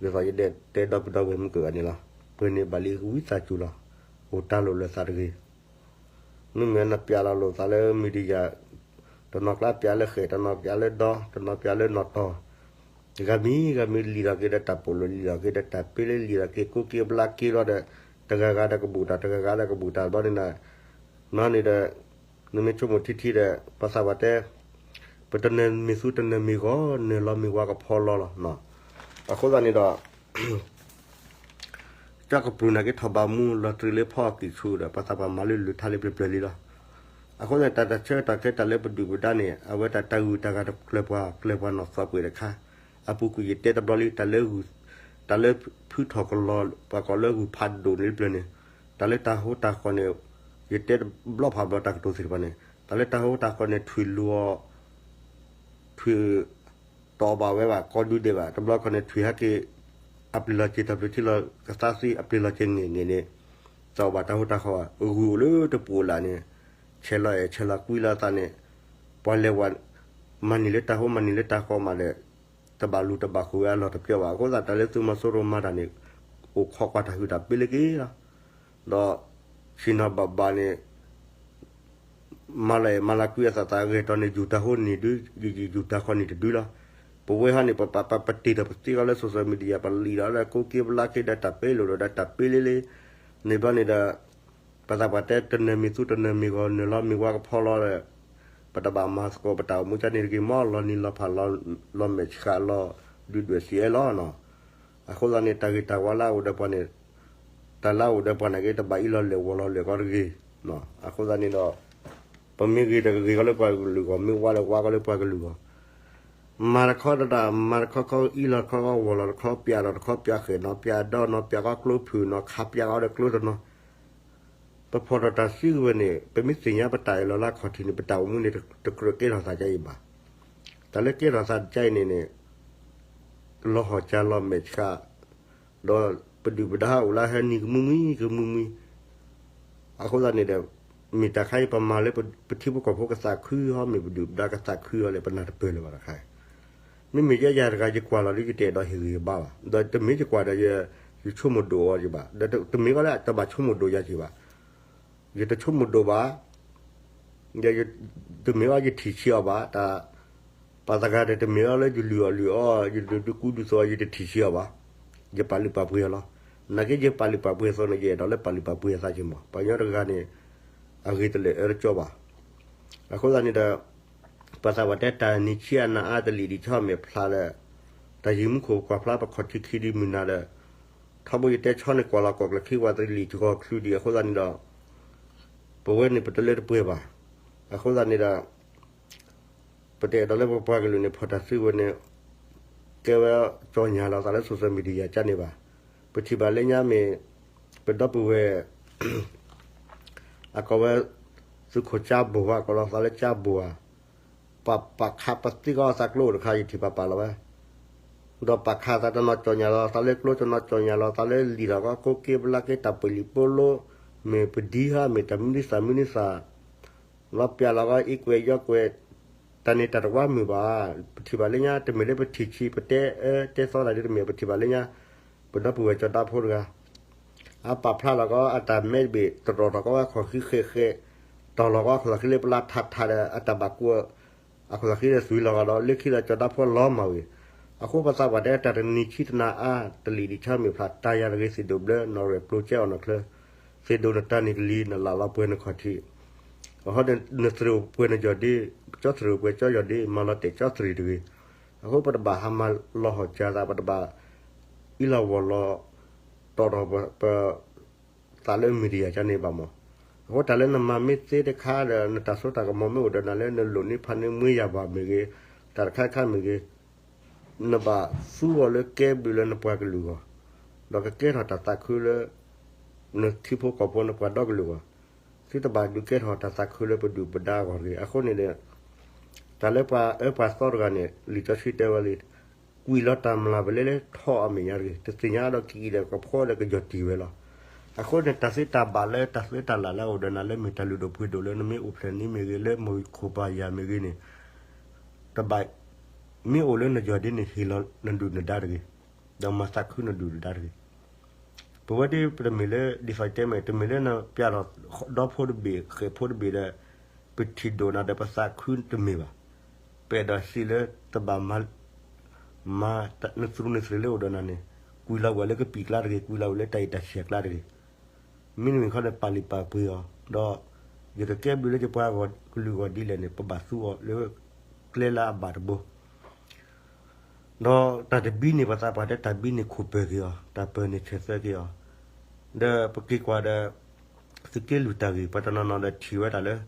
လံ ဒ်သိးယတဲဒီပုၢ်ဒီဝဲၢ်မုၢ်ကဂၤန့ၣ်လီၤ. ပှဲၤန့ၣ်ဘၣ်လံဝံသးစူၤလီၤ. အိၣ်တၢ်လိာ်လၢသးတဂ့ၤ. မ့မ့ၢ်နပျးလီၤလိာ်သးလၢ media တနီၤကျါပျးလၢဃဲၣ်, တနီၤပျးလၢဒီ, တနီၤပျးလၢနီၣ်တီၢ်, ဂၤမံၤဂၤမံၤလံၤဒီးက့ၤဒီးတၢ်ပိာ်လိၤ လံၤဒီးက့ၤဒီးတၢ်ပ့လ့ လံၤဒီးက့ၤကိးက့ၤဘျါက့ၤလီၤဒီး တဂၤဂၤဒီးကဘူၣ်တၢ် တဂၤဂၤဒီးကဘူၣ်တၢ်ဘျီန့ၣ်ဒီး နန့ၣ်ဒီး နမ့ၢ်ဆိကမိၣ်ထံထံဒီး ပှၤသးပှၢ်တဲ ပတနၢၤမ့ၢ်သူတနၢၤမ့ၢ်ဂီၤ နၢၤလီၤမ့ၢ်ဝါကဖီလီၤလီၤ. အဃိသတးန့ၣ်ဒီး ကၠီကပြုၢ်နာ်က့ထီၣ်ဘးမူလီၤတြံၤလၢဖီအကံၢ်ဆူၣ်ဒီး ပှၤသးပှၢ်မၤလၢလုၢ်ထါလံပျၢၤပျၢၤလံလီၤ. အဃိသတးန့ၣ် တၢ်တၢ်ဆၢကတီၢ်ခဲတၢ်လၢပဒုၣ်ပဒါန့ၣ် အဝဲတၢ်တၢ်ဂုၤတၢ်ဂၤတကျၢၤပှၤ ကျၢၤပှၤနီၢ်သီပှဲၤတခါ အပူၤကွံာ်ယတဲတဘျီလံ တၢ်လၢ တၢ်လၢဖုထီၣ်ကလီၤ ပှၤကိးလၢဂုၢ်ဖးဒိၣ်န့ၣ်တဖျၢၣ်န့ၣ် တၢ်လၢတၢ်ဟိတၢ်ဃီန့ၣ် ယတဲတဘျီဖးဘျီတၢ်ကတိၤသ့ၣ်တဖၣ်န့ၣ် တၢ်လၢတၢ်ဟိတၢ်ဃီန့ၣ် ထွံၣ်လိၤ ထွံၣ် တအီၣ်ဘၣ်ဝဲဘၣ် ကီဒုဒဲးဘၣ် တဘျီခီန့ၣ် ထွံၣ်ဟဲက့ၤ အပျ့ၤလီၤက့ၤတၢ်ဘျုးထံလီၤ ကသးသံအပျ့ၤလီၤက့ၤငဲၢ်ငဲၢ်န့ၣ် တအီၣ်ဘၣ်တၢ်ဟိတၢ်ဃီဘၣ် ဂုၢ်အိၣ်လၢတပူၤလၢ်န့ၣ် ဆဲးလီၤအဲၣ်ဆဲးလီၤကွံလီၤသးန့ၣ် ပှၤလဲၤဝဲ မၤန့ၢ်လၢတၢ်ဟိမၤန့ၢ်လၢတၢ်ဃီမးဒီး တဘၣ်လူၤတဘၣ်ဃုာ်ဝဲအလီၢ်တပျီဘၣ် အဃိသတးတၢ်လၢသုးမီၤစိရိၤမၤတၢ်န့ၣ် အိၣ်ခိးကွၢ်တၢ်ဟုၣ်တၢ်ပ့လၢက့ၤလီၤ ဒီး ဆ့ၣ်နီၤဘၣ်ဘၣ်န့ၣ် မၤလီၤအဲၣ်မၤလီၤကွံအသးသးဂဲၤတီၤန့ၣ် ယူၢ်တၢ်ဟိန့ၣ်ဒု ယူၢ်ယူၢ်ယူၢ်တၢ်ဃီန့ၣ်တဒုလီၤ. ပဝဲဟီန့ၣ် ပပာ်ပာ်ပတ့ၢ်ဒီးပသ့ကီးလၢ social media ပလံာ်ဒီးလၢကိးက့ပလါက့ဒီးတၢ်ပ့လိာ်ဒီးတၢ်ပ့လ့လ့ န့ၣ်ဘျီန့ၣ်ဒီး ပသးပှၢ်တဲတနၢၤမ့ၢ်သူတနၢၤမ့ၢ်ဂီၤ နၢၤလီၤမ့ၢ်ဝါကဖီလီၤဒီး ပတဘၣ်မၤသကိးပတၢ်အိၣ်မူကန့ၣ်တဂ့ၤ မ်လီၤနံၤလီၤဖးလီၤမဲာ်ဆှးလီၤ ဒုၣ်ဒွဲၣ်စံးအဲၣ်လီၤနီၤ. အဃိသတးန့ၣ် တၢ်ဂ့ၤတၢ်ဝါလၢအအိၣ်ဒီးပှၤန့ၣ် တၢ်လၢအအိၣ်ဒီးပှၤန့ၣ်က့ တဘၣ်အံၤလီၤလဲၢ်ဝီၤလီၤလဲၢ်ကီတဂ့ၤ. အဃိသတးန့ၣ်ဒီး ပမ့ၢ်ဂ့ၤတဂ့ၤကီလၢပှၤကလုာ်ဂီၢ် မ့ၢ်ဝါလၢဝါကီလၢပှၤကလုာ်ဂီၢ် မၤတခီတဒၣ် မၤတခီခီအံၤလီၤတခီခီဝီၤလီၤတခီ ပျးဒီးတခီပျးဃဲၣ်နီၤ ပျးဒီးနီၤ ပျးကီကျိဖုၣ်နီၤ ခးပျးကီဒီးကျိတနီၤ ပဖီၣ်ထီၣ်တၢ်စုကဝဲၤန့ၣ် ပမ့ၢ်သ့ၣ်ညါပတၢ်အၢၣ်လီၤလၢအခီၣ်ထံးန့ၣ် ပတၢ်အိၣ်မူန့ၣ် တကြၢးကဲထီၣ်သးကအံၤဘၣ်. တၢ်လၢကဲထီၣ်သးကအံၤန့ၣ်န့ၣ် လီၤဟီၣ်ကၢလီၤမဲာ်ဆှး ဒီးပဒုၣ်ပဒါအိၣ်လၢဟဲနံၤကမုၢ်မှံကမုၢ်မှံ အဃိသတးန့ၣ်ဒီး မ့ၢ်တၢ်ခါအံၤပမၤလၢပထံဖိကီၢ်ဖိကသးခုဟီ မ့ၢ်ပဒုၣ်ပဒါကသးခုဟီလဲၣ် ပနၢ်တပၢၢ်လၢၤဘၣ်တခါ. မ့မ့ၢ်ယဲယၤတဂၤယကွၢ်လီၤဒီး ယတအဲၣ်ဒိးဟ့ၣ်ဂံၢ်ဟ့ၣ်ဘါဘၣ် ဒီးတမ့ၢ်ယကွၢ်ဒီး ယဆိကမိၣ်ဒိၣ်အီၤယဘၣ် ဒီးတမ့ၢ်ကီလၢတဘၣ်ဆိကမိၣ်ဒိၣ်ယၤက့ၤဘၣ်. ယတဆိကမိၣ်ဒိၣ်ဘၣ် တမ့ၢ်အီၤယထံၣ်ဆံးအီၤဘၣ် တၢ် ပှၤတဂၤဒီးတမ့ၢ်အီၤလၢယလုၢ်အီၣ်လုၢ်အီ ယဒုးဒုးကူဒုးသိး ယတထံၣ်ဆံးအီၤဘၣ်. ယပာ်လုၢ်ပာ်ပှ့ၤအီၤလီၤ. နာ်က့ယပာ်လုၢ်ပာ်ပှ့ၤအသိးန့ၣ် ယအဲၣ်ဒိးလၢပာ်လုၢ်ပာ်ပှ့ၤအသးက့ၤမး ပှၤကညီတဂၤန့ၣ် အဂ့ၤတလၢာ်အၢတကၠီဘၣ်. အဃိသတးန့ၣ်ဒီး ပှၤသးပှၢ်တဲတၢ်နံၤဆံးအနၤအါတလံာ်ဒံးဆီမဲာ်ဖျါဒီး တၢ်ယံၤမူခိၣ်ပကွၢ်ဖျါပခီၣ်ထံးခံဒံးမုၢ်နၤဒီး ထီဘိယတဲဆီန့ၣ်ကွၢ်လီၤကီၢ်ကျၢၢ်ခံ ပှၤတလံာ်တကီၢ်ချုးဒံးအဃိသတးန့ၣ်ဒီး ပဝဲန့ၣ်ပတလၢတပှဲၤဘၣ်. အဃိသတးန့ၣ်ဒီး ပတအဲၣ်ဒိးလၢပပှၤကလုာ်န့ၣ် ဖီၣ်တၢ်စုကဝဲၤန့ၣ် ကဲဝဲကၠီညါလီၤသးလၢ social media ကန့ၣ်ဘၣ်. ပထံၣ်ဘၣ်လၢညါမ့ၢ် ပဒီပုၢ်ဝဲၢ် အကိးဝဲ သုးခိၣ်ကၠါဘိၣ်ဧါ ကိးလီၤသးလၢကၠါဘိၣ်ဧါ ပာ်ပာ်ခးပသံကီးအသးကျိအိၣ်တခါ ယထံၣ်ပာ်ပာ်လီၤဝဲ ဒီးပာ်ခးသးတနီၤကၠီညါလီၤသးလၢကျိ တနီၤကၠီညါလီၤသးလၢလံာ်ထီၣ်ကီး ကိးက့ပလါက့ တၢ်ပှဲၤလံာ်ပီလိ မ့ၢ်ပဒံဟါ မ့ၢ်တၢ်မနုၤသးမနုၤသး လီၤပျးလီၤကီး အ့ကွဲးယီကွဲး တၢ်န့ၣ်တၢ်တဝါမုာ်ဘၣ်. ပထံၣ်ဘၣ်လၢညါ တမ့ၢ်လၢပထံၣ်ဆံး ပတဲအၢတဲသီတၢ်ဒ်တမ့ၢ် ပထံၣ်ဘၣ်လၢညါ ပဒီပုၢ်ဝဲၢ်ကၠီၤဒါဖိတဂၤ အပာ်ဖျါလီၤကီး အတၢ်မဲတဘ့ၣ် တရီၣ်ထီၣ်ကီးဝဲခီၣ်ဃံဃဲးဃဲး တီၢ်လီၤကီးခီၣ်သးဃံလၢပလါထးထးဒီး အတၢ်ဘၣ်ကူး အခီၣ်သးဃံဒီးသွံၣ်လီၤဂာ်ဒီး လၢခံဒီးကၠီၤဒါဖိလီၤမၢ်ဝံၤ အဃိပသးပှၢ်တဲတၢ်တနံၤဆံးတနၤအါ တလံာ်ဒံးဆီမ့ၢ်ဖျါ တၢ်ယၤတဂ့ၤ သ့ၣ်ဒိၣ်ဘျၢ နီၣ်ရဲၣ်ပျိကဲအီၣ်နီၣ်ချၢ သ့ၣ်ဒိၣ်နတၢ်န့ၢ်ကလံၤ နလၢ်လီၤပှဲၤနခီၣ်ထံး အဃိန့ၣ် နသရ့ၣ်အိၣ်ပှဲၤနယီၢ်ဒ့ ကၠီသရ့ၣ်အိၣ်ပှဲၤကၠီယီၢ်ဒ့ မၤလီၤတဲာ်ကၠီသရ့ၣ်တဂ့ၤ. အဃိပတဘၣ်ဟးမၤလီၤဟီၣ်ကၢသး ပတဘၣ်အံလီၤဝီၤလီၤ တီၢ်ထီၣ်ပ သးလၢ media ကန့ၣ်ဘၣ်မး. အဃိတၢ်လၢနမၤမ့ၢ်သ့တခါဒီး နတၢ်စိတၢ်ကမီၤမ့ၢ်အိၣ်ဒီးနၤလၢနလိၣ်န့ၢ်ဖးန့ၢ်မွ့ယၤဘၣ်မ့ၢ်ဂ့ၤ, တၢ်တခါတခါမ့ၢ်ဂ့ၤ, နဘၣ်သူအီၤလၢကဲဘျုးလၢနပှၤကလုာ်အဂီၢ်, ဒီးကကဲထီၣ်တၢ်သးခုလၢ နထံဖိကီၢ်ဖိနပှၤဒီကလုာ်အဂီၢ်, သုတဘၣ်ဒုးကဲထီၣ်တၢ်သးခုလၢပဒုၣ်ပဒါအဂီၢ်တဂ့ၤ. အဃိန့ၣ်ဒီး တၢ်လၢပှၤအၢပှၤသီတဂၤန့ၣ် လံာ်စီဆှံတဲဝဲလံ ကွံာ်လီၤတၢ်မျၢ်ပလဲလၢထီၣ်အီၤမဲာ်ညါတဂ့ၤ, တသ့ၣ်ညါဒီးက့ၤအံၤဒီးကဖီဒီးကယီၢ်တံၢ်ဝဲလီၤ. အဃိန့ၣ် တၢ်သ့တၢ်ဘၣ်လၢတၢ်သ့တၢ်လၢ်လၢအအိၣ်ဒီးနၤလၢမ့ၢ်တၢ်လုၢ်ဒိၣ်ပှ့ၤဒိၣ်လၢနမ့ၢ်အိၣ်ဖျဲၣ်န့ၣ်မ့ၢ်ဂ့ၤ, လၢမိၢ်ခိၣ်ပၢ်ယာ်မ့ၢ်ဂ့ၤန့ၣ်, တဘၣ် မ့ၢ်အိၣ်လၢနယီၢ်ဒ့န့ၣ် ဟ့ၣ်လီၤနဒုၣ်နဒါတဂ့ၤ, ဒီးမၤသးခုနဒုၣ်နဒါတဂ့ၤ. ပဝဲဒၣ်ပတမ့ၢ်လၢ ဒ်သိးတဲမ့ၢ် တမ့ၢ်လၢနပျးလီၤဒီဖိတဘ့ၣ် ဃဲၣ်ဖိတဘ့ၣ်ဒီး ပထံၣ်ဒိၣ်နၤဒီးပသးခုတမ့ၢ်ဘၣ်. ပအဲၣ်ဒိးစံးလၢတဘၣ်မၤ မၤနသူနသရ့ၣ်လၢအိၣ်ဒီးနၤန့ၣ် ကွံာ်လီၤဝဲလၢကပံာ်ကျါတဂ့ၤ, ကွံာ်လီၤဝဲလၢတၢ်အံၣ်တၢ်ဆံးအကျါတဂ့ၤ. မ့တမ့ၢ်ခီန့ၣ် ပာ်လုၢ်ပာ်ပှ့ၤအီၤ, ဒီးယကကဲဘျုးလၢယပှၤကလုာ်အဂီၢ်ဒ်လဲၣ်န့ၣ် ပဘၣ်သူအီၤလၢကျဲလၢအဘၣ်တဘိ ဒီးတၢ်တဘံန့ၣ် ပှၤသးပှၢ်တဲတၢ်ဘံန့ၣ်ခိၣ်ပၢၤက့ၤအီၤ, တၢ်ပၢၤန့ၣ်ဆဲးသၢက့ၤအီၤ, ဒီးပက့ၤကွၢ်ဒီး သုးက့လွံၢ်တၢ်ဂ့ၢ် ပှၤတနီၤနီၤဒီးထံၣ်ဝဲဒၣ်လၢ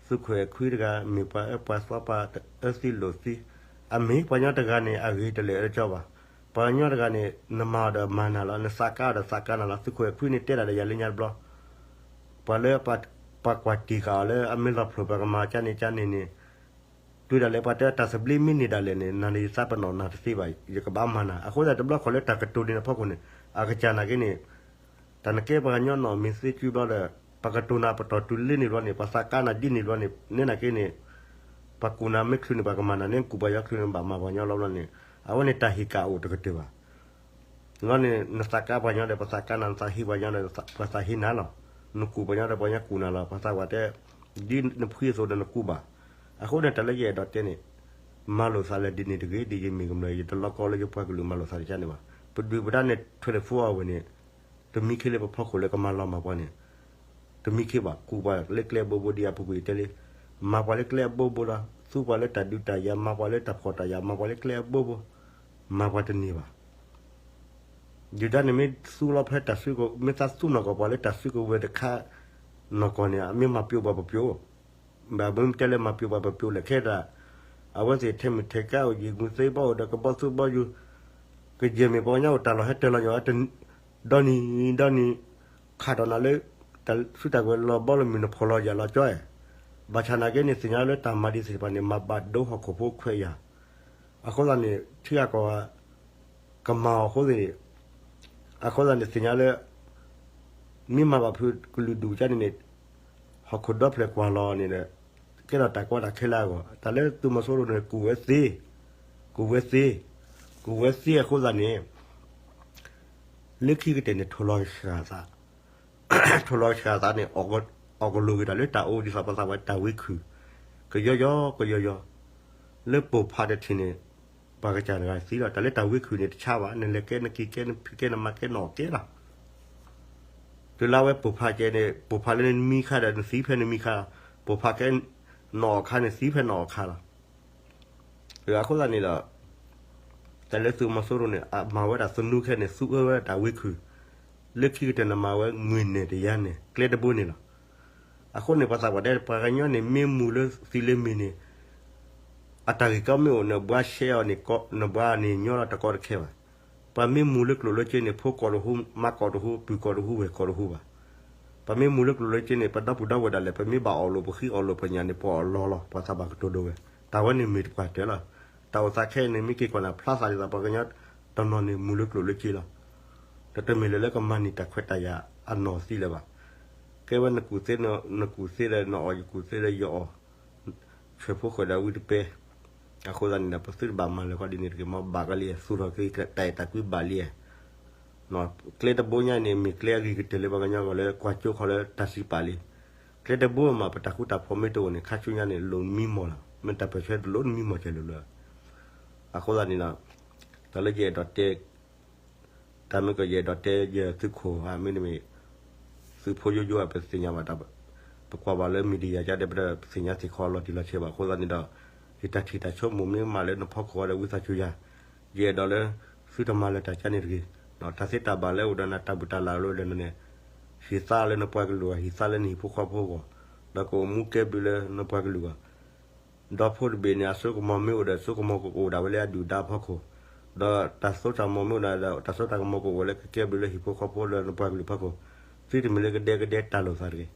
သုးခိၣ်အဲၣ်ခွံတဂၤ မ့ၢ်ပှၤအၢပှၤသီပှၤအၢသံလိာ်သံ, အမ့ၢ်ပှၤကညီတဂၤန့ၣ် အဂ့ၤတလၢာ်အၢတကၠီဘၣ်. ပှၤကညီတဂၤန့ၣ် နမၤအီၤဒီးမၤနၤလီၤ, နသးကါအီၤဒီးသးကါနၤလီၤ. သုးခိၣ်အဲၣ်ခွံန့ၣ်တဲဒၣ်ဒီးယၤလၢညါတဘျီ ပှၤလၢ ပှၤကွၢ်တ့ၢ်ဃာ်အီၤလၢအမ့ၢ်လီၤဖျိၣ်ပှၤကမၤကၢန့ၣ်ကၢန့ၣ်န့ၣ် တုၤဒၣ်လဲာ်ပှၤတဲတၢ်သဘျ့မ့ၢ်န့ၢ်ဒၣ်လဲာ်န့ၣ် နၤန့ၣ်ယသးပ့ၤနီၣ်နၤတသ့ဘၣ်, ယကဘၣ်မၤနၤ. အဃိသတးတဘျီခီၣ်လၢတၢ်ကတိၤဒ်န့ၣ်အဖီခိၣ်န့ၣ် အကစၢ်နာ်က့န့ၣ် တၢ်နကဲပှၤကညီနီၢ်မ့ၢ်သ့ကုဘျီဒီး ပှၤကတိၤနၤပတီၢ်တုၤလၢန့ၣ်ဘျီန့ၣ် ပှၤသးကါနၤဒ်န့ၣ်ဘျီန့ၣ် နဲနာ်က့န့ၣ် ပှၤကူၣ်နၤမ့ၢ်ချုးန့ၣ် ပှၤကမၤနၤန့ၣ် ကူၣ်ပှၤယီၤချုးန့ၣ် ဘၣ်မၤပှၤကညီလီၤဘျီန့ၣ် အဝဲန့ၣ်တၢ်ဟ့ၣ်ကၣ်အိၣ်တကတၢၢ်ဘၣ်. လီၤန့ၣ် နသးကါပှၤကညီဒီး ပှၤသးကါနၤ, နသးဟ့ပှၤကညီဒီး ပှၤသးဟ့နၤလီၤ. နကူၣ်ပှၤကညီဒီး ပှၤကညီကူၣ်နၤလီၤ. ပှၤသးပှၢ်တဲ ဒ်နဖှံအသိးဒီးနကူၣ်ဘၣ်. အဃိန့ၣ် တၢ်လၢယအဲၣ်ဒိးတဲန့ၣ် မၤလိာ်သးလၢဒ်န့ၣ်တဂ့ၤ, ဒ်ယမ့ၢ်ကမျၢၢ် ယတလီကီလၢယပှၤကလုာ်မၤလိာ်သးတကၢန့ၣ်ဘၣ်. ပဒုၣ်ပဒါန့ၣ် ထွဲးလၢဖိအဝဲန့ၣ် တမံခ့လၢပဖီခိၣ်လၢကမၤလီၤမၢ်ပှၤန့ၣ် တမံခ့ဘၣ်, ကူၣ်ပှၤလၢကျဲအဘိဘိဒ်အပူၤကွံာ်တဲလံ, မၤပှၤလၢကျဲအဘိဘိလီၤ, သူပှၤလၢတၢ်ဒုးတၢ်ယၤ, မၤပှၤလၢတၢ်ဖှီၣ်တၢ်ယာ်, မၤပှၤလၢကျဲအဘိဘိ, မၤပှၤတန့ၢ်ဘၣ်. ဒုၣ်ဒါန့ၣ်မ့ၢ်သူလီၤဖဲတၢ်စုက, မ့ၢ်သးသူနီၢ်ကီၢ်ပှၤလၢတၢ်စုကဝဲၤတခါ, နီၢ်ကီၢ်န့ၣ် မ့ၢ်မၤပျိပှၤပပျိ, ဘၣ်မ့ၢ်တဲလၢမၤပျိပှၤပပျိလဲၣ်ခဲဒၣ်, အဝဲသ့ၣ်ထဲမုၢ်ထဲကါအိၣ်ယံာ်မုၢ်သ့ဘီအိၣ်ဒီးကဘီသူဘီယူၤ, ကယဲၢ်မ့ၢ်ပှၤကညီအိၣ်တၢ်လီၢ်ဟဲတၢၤလီၤညီၤ, ဒီနံၤဒီနံၤ, ခးဒီးနၤလၢ တၢ်စုတၢ်ကဝဲၤလီၤဘီလီၤမုၢ်နဖှီၣ်လီၤယာ်လီၤကၠီ, ဘၣ်ဆၣ်နာ်က့န့ၣ် သ့ၣ်ညါလၢတၢ်မၤဒ်သ့ၣ်တဖၣ်န့ၣ် မၤဘၣ်ဒိဟီၣ်ခိၣ်ဖိခွဲးယာ်, အဃိသတးန့ၣ် ထံဂၤကီၢ်ဂၤ ကမၤအီၤအဃိသ့ၣ်န့ၣ်, အဃိသတးန့ၣ်သ့ၣ်ညါလၢ မ့ၢ်မၤဘၣ်ဖုးကလုာ်ဒူၣ်ကန့ၣ်န့ၣ်, ဟီၣ်ခိၣ်ဒီဖျၢၣ်ကွၢ်လီၤန့ၣ်ဒီး, ကဲထီၣ်တၢ်ကီတၢ်ခဲလၢအဂီၢ်, တၢ်လၢသုးမီၤစိရိၤန့ၣ် ကူၣ်ဝဲသ့, ကူၣ်ဝဲသ့, ကူၣ်ဝဲသ့အဃိသတးန့ၣ်, လၢခံကတၢၢ်န့ၣ် ထိၣ်လီၤစှၤသး, ထိၣ်လီၤစှၤသးန့ၣ်, အီၣ်ကလိာ်က့ၤတၢ်လၢတၢ်အိၣ်ဒ်သိးပှၤသးပှၢ်တၢ်ဝ့ခုၣ်, ကယီယီကယီယီ, လၢပိာ်ဖးတထံၣ်န့ၣ်, ပှၤကစၢ်တဂၤသံလီၤ, တၢ်လၢတၢ်ဝ့ခုၣ်န့ၣ်တဆါဘၣ်, နလဲၤကဲနက့ၤကဲနဖံးကဲနမၤကဲနအီၣ်ကဲလီၤ. တုၤလၢဝဲပိာ်ဖးကဲန့ၣ် ပိာ်ဖးလၢနမံခါဒီးနသံဖဲနမံခါလီၤ, ပိာ်ဖးကဲ နအီၣ်ခါန့ၣ်သံဖဲနအီၣ်ခါလီၤ. အဃိသတးန့ၣ်ဒီး, တၢ်လၢသုးမီၤစိရိၤန့ၣ် အမၤဝဲဒၣ်သနူခဲန့ၣ် သူအၢဝဲဒၣ်တၢ်ဝ့ခုၣ်, လၢခံကတၢၢ်န့ၣ်မၤဝဲမုၢ်နဲၣ်တယါန့ၣ် ကျဲတဘိန့ၣ်လီၤ. အဃိန့ၣ် ပှၤသးပှၢ်တဲ ပှၤကညီန့ၣ် မ့ၢ်မူၤလၢသံလၢမ့ၢ်န့ၣ်, အတၢ်ဂ့ၢ်ကီမ့ၢ်အိၣ် နဘှါရှဲအီၤန့ၣ် နဘှါန့ၣ်ညီလီၤတကီတခဲဘၣ်. ပှၤမ့ၢ်မူၤလၢကျိၣ်လၢစ့န့ၣ် ဖိကီၢ်တဟူး, မါကီၢ်တဟူး, ပုၢ်ကီၢ်တဟူး, ဝဲၢ်ကီၢ်တဟူးဘၣ်. ပှၤမ့ၢ်မူၤလၢကျိၣ်လၢစ့န့ၣ် ပဒီပုၢ်ဒီဝဲၢ်ဒၣ်လဲာ် ပမ့ၢ်ဘၣ်အီၣ်လိာ်ပဃံအီၣ်လိာ်ပညၣ်န့ၣ် ပအီၣ်လီၤလီၤ ပှၤသးပှၢ်ကတိၤဒိဝဲ. တၢ်ဝဲန့ၣ်မ့ၢ်တပှၢ်တၢၢ်လီၤ. တၢ်အိၣ်သးခဲအံၤန့ၣ် မ့ၢ်က့ၤကွၢ်န့ၣ် ဖျါသးဒ်သိးပှၤကညီတနီၤန့ၣ် မူၤလၢကျိၣ်လၢစ့လီၤ. ဒီးတမ့ၢ်လၢလၢကမၤန့ၢ်တၢ်ခွဲးတၢ်ယာ်အနီၢ်သံလၢၤဘၣ်. ကဲဝဲနကူၣ်သ့, နကူၣ်သ့ဒီးနအီၣ်, ယကူၣ်သ့ဒီးယအီၣ်, ဆွဲးဖိဃာ်ဒီးဝံတပဲ. အဃိသတးန့ၣ်ဒီး ပသုတဘၣ်မၤလၢၤဃီဒ်န့ၣ်တဂ့ၤ, မ့ၢ်ဘၣ်ကလံ, သူၣ်ထီၣ်က့ၤတၢ်အဲၣ်တၢ်ကွံဘၣ်လံ. ကျဲတဘိညါန့ၣ် မ့ၢ်ကျဲအဂ့ၤကတၢၢ်လၢပှၤကညီဂီၢ်လၢကွၢ်ကၠိခီလၢတၢ်စံးပာ်လံ. ကျဲတဘိမး ပတၢ်ဃူတၢ်ဖိးမ့ၢ်တအိၣ်န့ၣ် ခါဆူညါန့ၣ် လိၣ်မံမီၢ်လီၤ. မ့ၢ်တၢ်ပၢၢ်ဆၢတလိၣ်မံမီၢ်ကဲလၢာ်လၢာ်. အဃိသတးန့ၣ်ဒီး တၢ်လၢယအဲၣ်ဒိးတဲ တၢ်မ့ၢ်ကယအဲၣ်ဒိးတဲယသုးခိၣ်ဧါ, မ့တမ့ၢ် သုးဖိယိယိဧါ ပသ့ၣ်ညါဘၣ်, ပကွၢ်ဘၣ်လၢ media ကဒီး ပတသ့ၣ်ညါသ့ၣ်ခီလီၤတံၢ်လီၤဆဲးဘၣ်. အဃိသတးန့ၣ်ဒီး ယတၢ်ထံၣ်တၢ်ဆိကမိၣ်မ့ၢ်မးလၢနဖီခိၣ်အီၤဒီး ဝံသးစူၤယၤ, ယအဲၣ်ဒိးလၢ သုတမၤလၢၤတၢ်ကါန့ၣ်တဂ့ၤ. တၢ်သ့တၢ်ဘၣ်လၢအိၣ်ဒီးနၤ တၢ်ဘူၣ်တၢ်လၢ်လၢအိၣ်ဒီးနၤန့ၣ် ဟံးသါလၢနပှၤကလုာ်အဂီၢ်, ဟံးသါလၢနဟံၣ်ဖိဃီဖိအဂီၢ်, ဒီးကအိၣ်မူကဲဘျုးလၢနပှၤကလုာ်အဂီၢ် ဒီဖိတဘ့ၣ်န့ၣ် အစိကမီၤမ့ၢ်အိၣ်ဒီး စိကမီၤကအိၣ်ဒၣ်ဝဲလၢအဒုၣ်ဒါအဖီခိၣ်, ဒီးတၢ်စိတၢ်ကမီၤမ့ၢ်အိၣ်ဒီး တၢ်စိတၢ်ကမီၤကအိၣ်ဝဲလၢကကဲဘျုးလၢဟံၣ်ဖိဃီဖိလၢနပှၤကလုာ်ဖီခိၣ်, သုတမ့ၢ်လၢကဒဲကဒဲတၢ်လိာ်သးတဂ့ၤ.